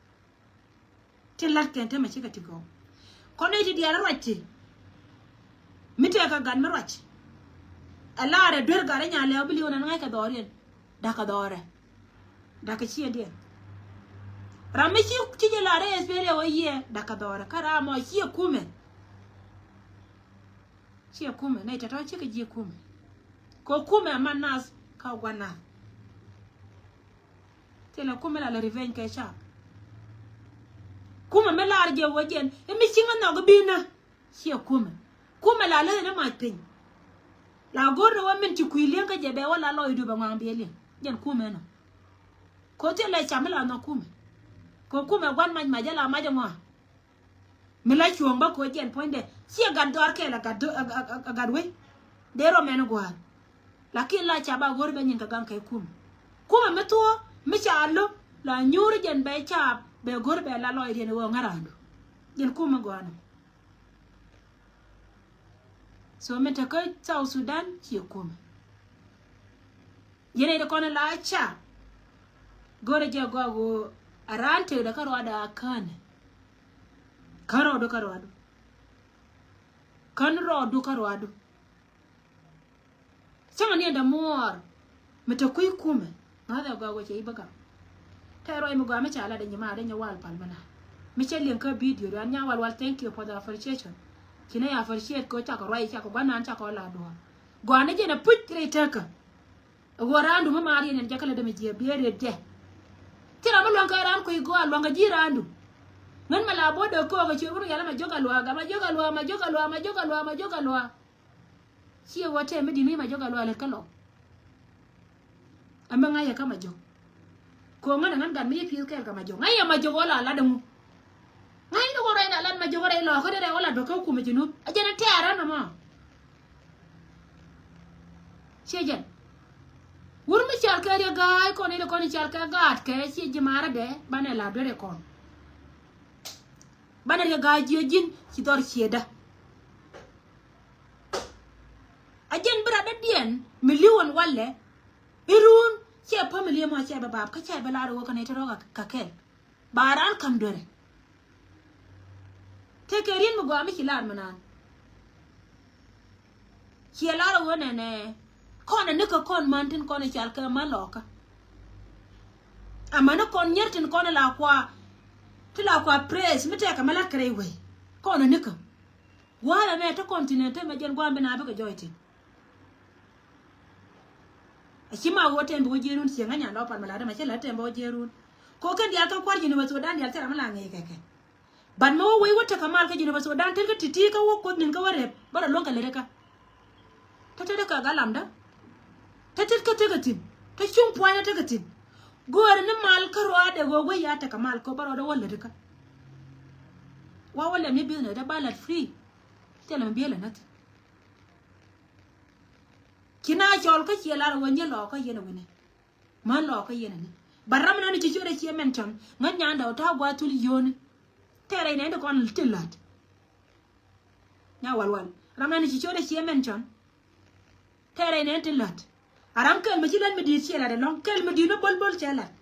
Ti lat kɛn te mɛ cikɛ ti gɔw. Kɔn ni ti diaal ruac ti. Mi tɛɛ kɛ gat mi ruac. Ɛ laarɛ duer gat ɛ nya lɛw bi liw nan ŋa̱ckɛ dhɔriɛn. Da̱kɛ dhɔrɛ. Da̱kɛ ciëndiɛn. Ram mi ci ci jɛ laarɛ S P L A wä yiɛ da̱kɛ dhɔrɛ kä ram mɔ ciɛ kumɛ. Ciɛ kumɛ nɛy tɔ̱tɔ̱ cikɛ jiɛ kumɛ. Kɛ kumɛ a man nath ka gua̱n nath. Thilɛ kumɛ la lɛ revenge kɛ cap. Kumɛ mi lar jɛ wä jɛn imi ciŋä nhɔk binä. Ciɛ kumɛ. Kumɛ la lɛ ni mac piny. La go̱r ni wä min ci kui̱ liɛŋ kä jɛ bɛ wä la lɔc dup a ŋuaŋ biɛ liɛŋ jɛn kumɛ nɔ. Kɛ thilɛ cam mi la nhɔk kumɛ. Kɛ kumɛ gua̱n mac mac jɛ la mac a ŋuaŋ. Mi la cuɔ̱ɔ̱ŋ bä koc jɛn puɔ̱nydɛ ciɛ gat dhɔaar kɛɛl a gat wec. Dee rɔ mɛn gua̱a̱r. Lakin la ca ba go̱r bɛ nyin kɛ gaŋ kɛ kumɛ. Kumɛ mi thuɔ̱ɔ̱ mi ca lo̱ la nyuuri jɛn bɛ ca bɛ go̱r bɛ la lɔcdiɛn ɣöö ŋäraandu. Jɛn kumɛ gɔaa nɔ. So mi te kä South Sudan ciɛ kumɛ. Yɛn ɛ ti kɔn la ca. Go̱rɛ jɛ gɔaa ɣöö a raan tëkdɛ kä ruaadɛ a känɛ. Kän rɔɔdu kä ruadu. Kän rɔɔdu kä ruadu. Cäŋ aniɛn dämuɔɔr mi te kui̱ kumɛ. Ŋa̱thɛ gɔaa wä cɛ i̱ bä gam. Tɛ ruac mi gɔaa mi ca lat dee nyimaar dee nyɛ wal pal mi na. Mi cɛ liɛŋ kä video duan nya wal wal, thank you for the appreciation. Ci nɛ appreciate kɛ cakɔ ruac cakɔ guanan cakɔ la duɔ̱ɔ̱r. Gɔaa ni jɛn a puc rɛy tekä. Ɛ ɣöö raandu mi maar yɛn yɛn jɛ kä lɛ dee mi jiɛ biɛ riet jɛ. Thil ram mi luaŋ kɛ raan kui̱ gɔaa luaŋ kɛ ji̱ raandu. Ŋän mɛ la bo̱o̱ dee köök ɛ cuɛ wun yɛl ɛ ma jiök a luaak ɛ ma jiök a luaak ma jiök a luaak ma jiök a luaak ma jiök a luaak. Ciɛ wä tɛm mi di̱t mi ma jiök a luaak lät kä lɔw. Ɛmɛ ŋa̱c yɛ kä ma jiök. Ko̱o̱ŋä ni ŋän gat mi ci pi̱i̱th kɛɛl kɛ ma jiök. Ŋa̱c yɛ ma jiök wä la lat ɛŋu. Ŋa̱c ni wä rɛy na lat ma jiök wä rɛy lɔɔkä dee rɛy wä lat bä kä kumɛ ji̱ nup. Ɛ jɛn ɛ tɛ̈rä nɔmɔ. Ciɛ jɛn. Wur mi cal kɛ riɛ ga̱a̱c kɔn in kɔn in cal kɛ gaat kɛ ciɛ ji̱ marädɛ banɛ la duerɛ kɔn. Banɛ riɛ ga̱a̱c jiɛ ji̱n ci dhɔr ciëdä. A jɛn bi rat dädiɛn mi li̱w ɛn walɛ. Irun cɛ family mɔ cɛ bɛ bap kä cɛ bɛ lar wä kä nɛ te rɔ ka kɛl. Ba ran kam duerɛ. Tekɛ riet mi gɔaa mi ci lar mi naan. Ciɛ lar wä nɛnɛ. Kɔn ɛ ni kä kɔn man tin kɔn ɛ cal kɛ man lɔkä. Amäni kɔn nyier tin kɔn ɛ la kua. Ti la kua praise mi tɛkɛ mi la kɛ rɛy wei. Kɔn ɛ ni kä. Gua̱a̱th ɛmɛ te continent te mɛ jɛn gua̱a̱th bi na bikɛ jɔɔc tin. A ci ma ɣöö tɛm bi wä jiɛɛrun cieŋ ŋäc nyan dɔɔk pal mi lat ɛmɛ cä lät tɛm bi wä jiɛɛrun. Kɛ ɣöö kɛn diaal kä kua̱r Jinub Sudan diaal thil ram mi la ŋi̱i̱c kɛ kɛ. But mi wä wec wä tekɛ mal kä Jinub Sudan tet kä ti̱ti̱ kä wä kuoth ni̱n kä wä rep bä rɔ luäŋ kɛ lät kä. Tä tet kä galamdä. Tä tet kä tekɛ thi̱n. Tä cuŋ pua̱nyä tekɛ thi̱n. Göörä ni mal kä ruaadɛ ɣöö wec ya tekɛ mal kɛ bä rɔɔdɛ wä lät kä. Wa wä lɛm ni business dee ba lat free. Thilɛ mi biɛl ɛ näth. Ci na cɔl kä ciɛ lar ɛ wä nyɛ lɔɔkä yɛn ɛ wi̱ni. Män lɔɔkä yɛn ɛ ni. But ram nɔni ci ciöt ɛ ciɛ mention ŋän nyandɛ ɔ ta̱a̱ gua̱a̱th thul yio̱o̱ni. Tɛɛrɛ inɛ ti kɔn ti la̱t. Nya walwal ram nɔni ci ciöt ɛ ciɛ mention. Tɛɛrɛ inɛ ti la̱t. A ram kɛl mi ci lät mi di̱i̱t ciɛ la̱t ɛlɔ̱ŋ kɛl mi di̱i̱t mi bo̱l bo̱l cɛ la̱t.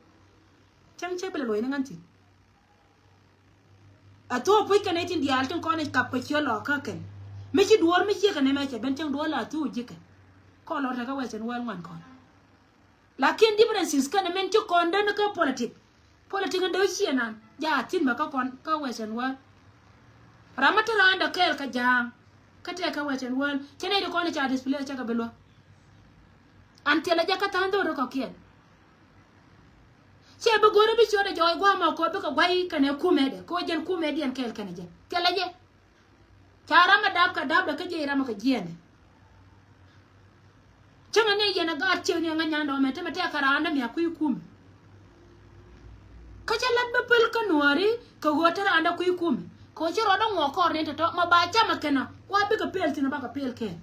Cäŋ cɛ bi lɛ luɔ̱c ni ŋän thi̱n. A thuɔ̱k puc kɛn ɛ tin diaal tin kɔn i̱ kap kɛ ciö lɔɔkä kɛn. Mi ci duɔ̱ɔ̱r mi ciek kɛn ɛmɛ cɛ ben cäŋ duɔ̱ɔ̱r la thuɔ̱k ji̱ kɛn. Kɔn lɔr tekɛ Western world ŋuan kɔn. Lakin differences kɛn ɛmɛn ci kɔn däni kä politic. Politic in dee ciɛ nan ja thi̱n bɛ kä kɔn kä Western world. Ram mi te raan dee kɛɛl kä ja̱a̱ŋ. Kä tɛk kä Western world cɛ nɛy di kɔn i̱ ca display cɛ kɛ bi luäk. An thilɛ jɛ kä tha̱a̱ŋ dho̱r kɔ̱kiɛn. Cɛ bi go̱rä bi ciötdɛ jɔɔc gua̱a̱mɔ kɛ ɣöö bikɛ gua̱c kɛnɛ kumɛdɛ kɛ ɣöö jɛn kumɛdiɛn kɛɛl kɛnɛ jɛ. Thilɛ jɛ. Ca ram ɛ dap kɛ dapdɛ kä jiɛc ram ɛ kɛ jiɛɛnɛ. Cäŋɛ ni yɛn ɛ gaat ciëk ni ɛ ŋäc nyandɛ ɣɔmɛ temɛ tɛk kɛ raandä mi a kui̱ kumɛ. Kä cä lat bä päl kä nuääri kɛ ɣöö te raandä kui̱ kumɛ kɛ ɣöö ci rɔɔdä ŋuɔɔk kɔr ni tɔ̱tɔ̱ ma ba camɛ kɛnɛ kua bikɛ pëël thi̱n ɔ bakɛ pëël kɛɛl.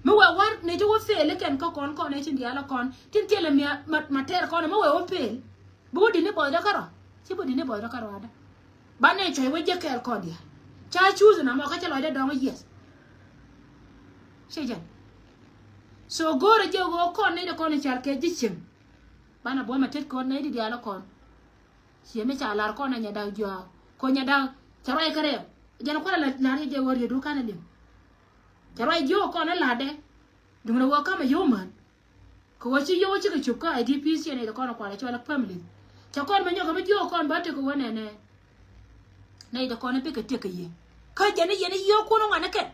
Mi wee wär ni ti wä pëël ikɛn kä kɔn kɔn ɛ tin diaal ɛ kɔn tin thilɛ mi ma tɛɛr kɔn mi wee wä pëël. Bi wä di̱t ni bɔthdä kärɔ̱ ci bi di̱t ni bɔthdä kärɔ̱ adä. Ba nɛ cuɛy wä jiäk kɛɛl kɔn diaal ca cuuth na mɔ kä cä lɔcdä dɔ̱ŋ yieth. Ci jɛn. So go̱o̱rä jiɛ ɣöö kɔn ni dee kɔn i̱ cal kɛ ji̱ cieŋ. Banɛ buɔ̱mɛ tet kɔn nɛy di diaal kɔn. Ciɛ mi ca lar kɔn ɛ nyɛ dak juaak kɔn nyɛ dak cɛ ruac kärɛw. Jɛn kualɛ lar yɛ jɛ ɣöö riet wä kanɛ liŋ. Cɛ ruac jiök kɔn ɛ latdɛ. Duŋdɛ ɣöö kamɛ yio̱w män. Kɛ ɣöö ci yio̱w cikɛ cop kä I D Ps ciɛ nɛy ti kɔn ɛ kualɛ cɔl ɛ family. Cɛ kɔn mɛ nyɔk kɛ mi jiök kɔn bä tekɛ ɣöö nɛnɛ. Nɛy ti kɔn ɛ bikɛ tiek kɛ yie kä jɛn i̱ yɛn i̱ yio̱w kun ɛ ŋuan ɛ kɛn.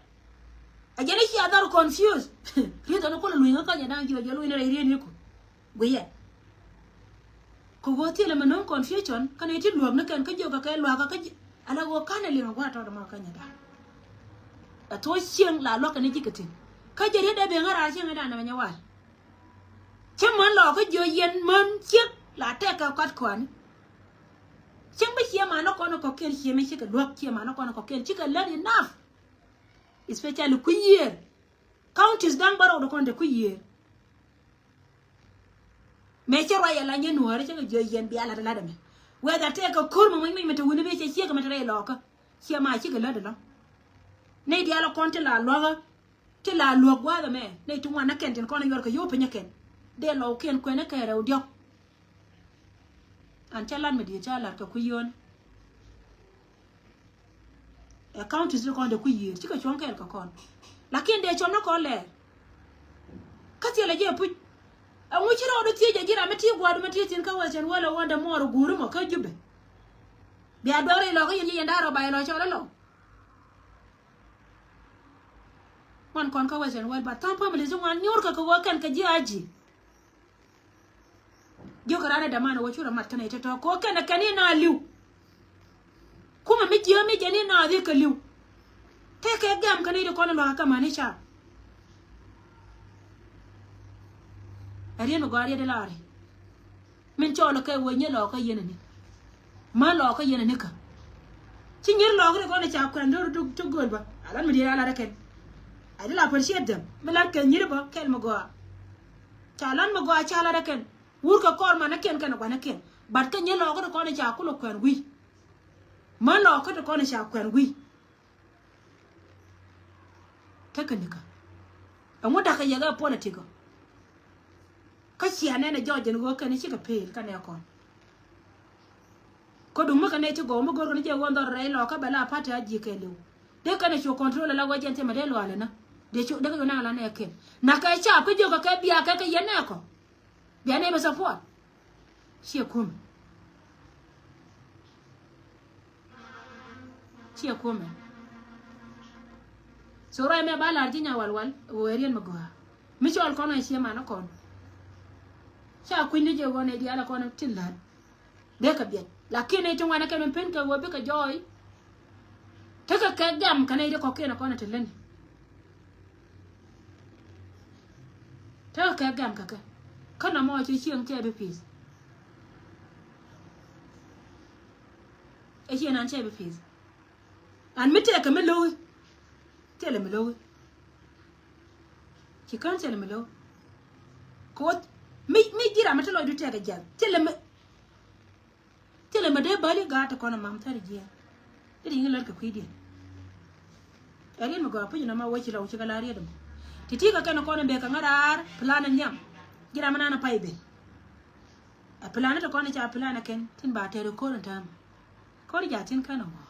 Ɛ jɛn i̱ cia dhɔr confuse. Riet ɔn ɛ kualɛ luny kä kä jɛ da̱ŋ jiök jɛ luny ni rɛy riet ni ku. Guiyɛ. Kɛ ɣöö thilɛ mi no̱o̱ŋ confusion kä nɛy ti luäk ni kɛn kä jiök kɛ kɛ luakä kä ji̱ ala ɣöö ka̱n ɛ liŋ ɛ gua̱a̱r tɔɔt ɛmɔ kä nyɛ da̱ŋ. Ɛ thuɔ̱c cieŋ la luakä ni ji̱ kɛ thi̱n kä jɛ riet dee ben ɣä raar cieŋ ɛ da̱ŋ nɛmɛ nyɛ wal. Cä män lɔɔkä jiök yɛn män ciek la tɛk kɛ kɔt kɔani. Cäŋ bi ciɛ man ni kɔn kɔ̱kiɛn ciɛ mi cikɛ luäk ciɛ man ni kɔn kɔ̱kiɛn cikɛ lät enough. Especially kui̱ yiëër. Counties da̱ŋ bä rɔɔdɛ kɔn te kui̱ yiëër. Mëë cä ruac ala nyɛ nuɔ̱ɔ̱rä cä kɛ jiök yɛn bia la̱t la̱t ɛmɛ. Whether tëëkɛ ko̱r mɛ muc muc mɛ te wuni bi cɛ ciek mɛ te rɛy lɔɔkä. Ciɛ ma cikɛ lät ɛlɔ. Nɛy diaal kɔn ti la luäkä. Ti la luäk gua̱a̱th ɛmɛ nɛy ti ŋuan ni kɛn tin kɔn ɛ yuɔr kɛ yio̱w piny ɛ kɛn. Dee lɔw kiɛn kuɛn ɛ kɛɛrɛ wä diɔ̱k. An cä lat mi di̱i̱t cä lat kɛ kui̱ yio̱o̱ni. Ɛ counties ti kɔn dee ku yiëër cikɛ cuɔ̱ŋ kɛɛl kɛ kɔn. Lakin dee cuɔ̱m ni kɔn lɛɛr. Kä thilɛ jɛ puc. Ɛŋu ci rɔɔdu thiec ɛ ji̱ ram mi ti gua̱a̱du mi ti thi̱n kä Western World ɛ wä dee muɔɔr guuri mɔ kä Jubɛ. Bia duɔr ilɔ kä yɛn ci yɛn da̱a̱r ɔ ba ilɔ cɔl ilɔ. Ŋuan kɔn kä Western World ba tha̱a̱ŋ families ti ŋuan nyuur kɛ kɛ wä kɛn kɛ ji̱ a ji̱. Jiök kɛ raan ɛ däman ɛ wä cu rɔ mat kɛn ɛ tɔ̱tɔ̱ kɛ wä kɛn ɛ kɛn i̱ na li̱w. Kumɛ mi jiääk mi jɛn i̱ naath i̱ kɛ li̱w. Tëëkɛ gɛm kä nɛy ti kɔn in luakä kä mäni ca. Ɛ riet mi gɔaa riet in laari. Min cɔɔl kɛ wee nyir lɔɔkä yɛn ani. Mä lɔɔkä yɛn ani kä. Ci nyir lɔɔkä ti kɔn in ca kuɛn do̱r ti göl bä. A lan mi diet a lat ɛ kɛn. A di la appreciate them. Mi lat kɛ nyir bä kɛl mi gɔaa. Ca lan mi gɔaa ca lat ɛ kɛn. Wur kɛ kɔr man ɛ kɛn kɛn ɛ gua̱n ɛ kɛn. But kä nyir lɔɔkä ti kɔn in ca kulɛ kuɛn wi̱i̱. Mä lɔɔkä ti kɔn in ca kuɛn wi̱i̱. Tekɛ nikä. Ɛŋu dakä yɛ kɛ politik ɔ? Kä cia nɛn ɛ jɔɔc jɛn ɣöö kɛn cikɛ pëël kä nɛ kɔn. Kä duŋ mi kɛ nɛ ci gɔw mi go̱rkɛ ni jɛ ɣöö dhɔr rɛy lɔɔkä bɛ la party a ji̱ kɛ liw. Dee kɛn ɛ cu control ɛ la wä jɛn thimɛ dee lualɛ na. Dee cu dee kɛ cu naŋ la nɛ kɛn. Nakɛ ca pi jiök kɛ kɛ bia kɛ kɛ yɛn nɛ kɔ. Bia nɛ bɛ support. Ciɛ kumɛ. Ciɛ kumɛ. So ruac mɛ ba lar ji̱ nya walwal ɣöö ɛ riɛn mi gɔaa. Mi cɔl kɔn ɛ ciɛ man kɔn. Ca kui̱ny ni jɛ ɣɔn ɛ diaal kɔn tin la̱t. Dee kɛ biɛt. Lakin ɛ ti ŋuan ɛ kɛ mi pen kɛ ɣöö bikɛ jɔɔy. Tekɛ kɛ gam kɛ nɛy ti kɔ̱kiɛn kɔn ɛ ti lätni. Tekɛ kɛ gam kɛ kɛ. Kä nɔmɔ cɛ cieŋ cɛ bi pi̱i̱th. Ɛ ciɛ nan cɛ bi pi̱i̱th. An mi tɛkɛ mi lo̱wi. Thilɛ mi lo̱wi. Ci kän thilɛ mi lo̱wi. Koth mi mi ji̱ ram mi ti lɔcdu tɛkɛ jiath thilɛ mi. Thilɛ mɛ dee bäli gaat ti kɔn ɛ mam thäri jiɛɛn. Ti ti nyi lät kɛ kui̱diɛn. Ɛ riet mi gɔaa puc nɔmɔ wä ci lɔw ci kɛ la riet mɔ. Ti ti kɛ kɛn kɔn ɛ bek kɛ ŋäraar plan ɛ nhiam. Ji̱ ram mi nan ɛ pay ben. Ɛ plan ti kɔn ɛ ca plan ɛ kɛn tin ba tɛr ɛ ko̱r ɛn täämɛ. Ko̱r ja thin kɛn ɛ ŋuɔ.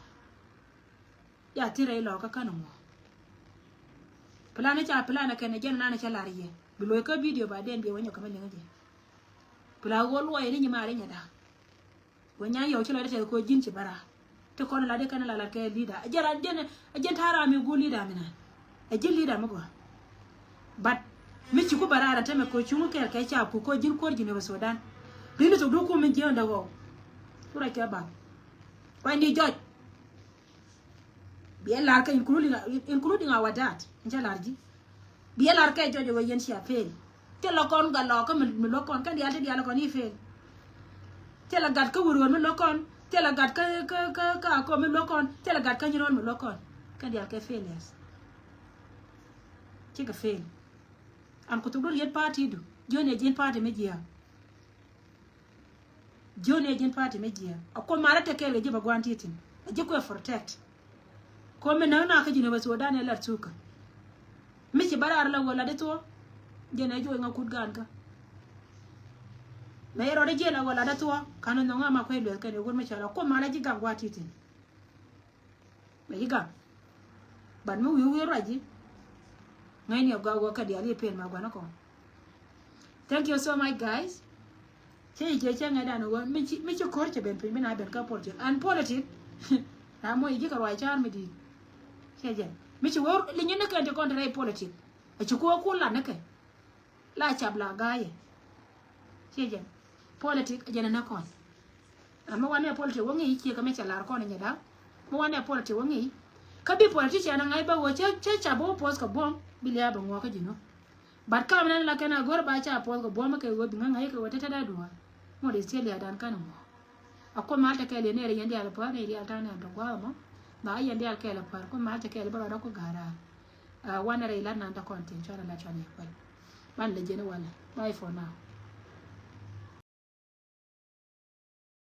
Ja thin rɛy lɔɔkä kɛn ɛ ŋuɔ. Plan ɛ ca plan ɛ kɛn ɛ jɛn nan ɛ cɛ lar yɛ. Bi lo̱c kä video ba den biɛ wä nyɔk kɛ mi liŋ jɛ. Plan ɣöö luɔyɛ ni nyi ma ri nyɛ da̱a̱. Wä nyan yɔw ci lɔcdä tɛth kɛ ɣöö ji̱n ci bä raar. Ti kɔn latdä kɛn la lat kɛ leader. A jɛn ram jɛn a jɛn ta̱a̱ ram mi guur leader mi naan. A ji̱n leader mi gɔaa. But mi ci ku bä raar a tämɛ kɛ ɣöö cuŋä kɛɛl kɛ caap ku kɛ ɣöö ji̱n kuäär ji̱n ɛ bä Sudan. Rini thok duku min jiäändä ɣɔw. Ku ruac kɛ bak. Ruac ni jɔc. Biɛ lar kɛ including, including our dad. N cɛ lar ji̱. Biɛ lar kɛ jɔc ɛ wee yɛn cia fail. Thilɛ kɔn gat lɔɔkä mi, mi luäk kɔn kɛn diaal ti diaal kɔn i̱ fail. Thilɛ gat kä wur ɣöl mi luäk kɔn. Thilɛ gat kä, kä, kä, kä akɔ mi luäk kɔn. Thilɛ gat kä nyin ɣöl mi luäk kɔn. Kɛn diaal kɛ failures. Cikɛ fail. An ku thok du riet party du. Jiön ɛ ji̱n party mi jiääk. Jiön ɛ ji̱n party mi jiääk. A kuoth malä te kɛɛl kɛ ji̱ bä gua̱n ti thi̱n. A ji̱ kuɛ protect. Kuoth mi näk nak kä ji̱n ɛ bä thuɔɔk dan ɛ lat thukä. Mi ci bä raar la wä lat di thuɔɔk. Jɛn ɛ juɔc ŋa kut gaan kä. Mɛ yɛ rɔɔdɛ jiɛn la wä lat di thuɔɔk. Kan ɛ nhɔŋ ŋa ma kuɛ luɛth kɛn ɛ wut mi cɔl a kuoth malä ji̱ gak gua̱n ti thi̱n. Mɛ ji̱ gam. But mi wi̱i̱ wi̱i̱ ruac ji̱. Ŋäcni ɛ gɔaa wä kɛ diaal i̱ pen ma gua̱n ɛ kɔn. Thank you so much, guys. Cä ji̱ cɛ cä ŋäcdan wä mi ci, mi ci ko̱r cɛ ben piny bi na ben kä politic. And politic. Na moc ji̱ kɛ ruac car mi di̱i̱t. Cɛ jɛ. Mi ci wä li nyin ni kɛn ti kɔn ti rɛy politic. A ci kuɔ kun lat ni kɛ. La cap la ga̱a̱cɛ. Ciɛ jɛn. Politic jɛn ɛ nä kɔn. An mi wanɛ politic wä ŋi̱i̱c ciɛ kɛ mi cɛ lar kɔn inyɛ da̱a̱. Mi wanɛ politic wä ŋi̱i̱c. Kä bi politician ɛ ŋa̱c bä wä cä, cä cap bä wä puɔth kɛ buɔ̱m. Bi lia̱a̱ bɛ ŋuɔ̱k kä ji̱n wä. But kam nɛn la kɛn a go̱r ba ca puɔth kɛ buɔ̱m kɛ wä bi ŋa̱c ŋa̱c kɛ wä tetɛ da̱a̱ duɔ̱ɔ̱r. Ŋot is ciɛ lia̱a̱ dan kɛn ŋuɔ̱k. A kuoth mal te kɛɛl yɛn nɛɛrɛ yɛn diaal pua̱a̱r nɛy diaal ta̱a̱ nɛɛn tɔ gua̱a̱th ɛmɔ. Ba yɛn diaal kɛɛl a pua̱a̱r kuoth mal te kɛɛl bä rɔɔdä ku ga̱a̱r raar. A wanɛ rɛy lat nan tɔ kɔn tin cuarɛ la cuarɛ yɛ kuɛl. Ban lɛ jiɛn walɛ. Bye for now.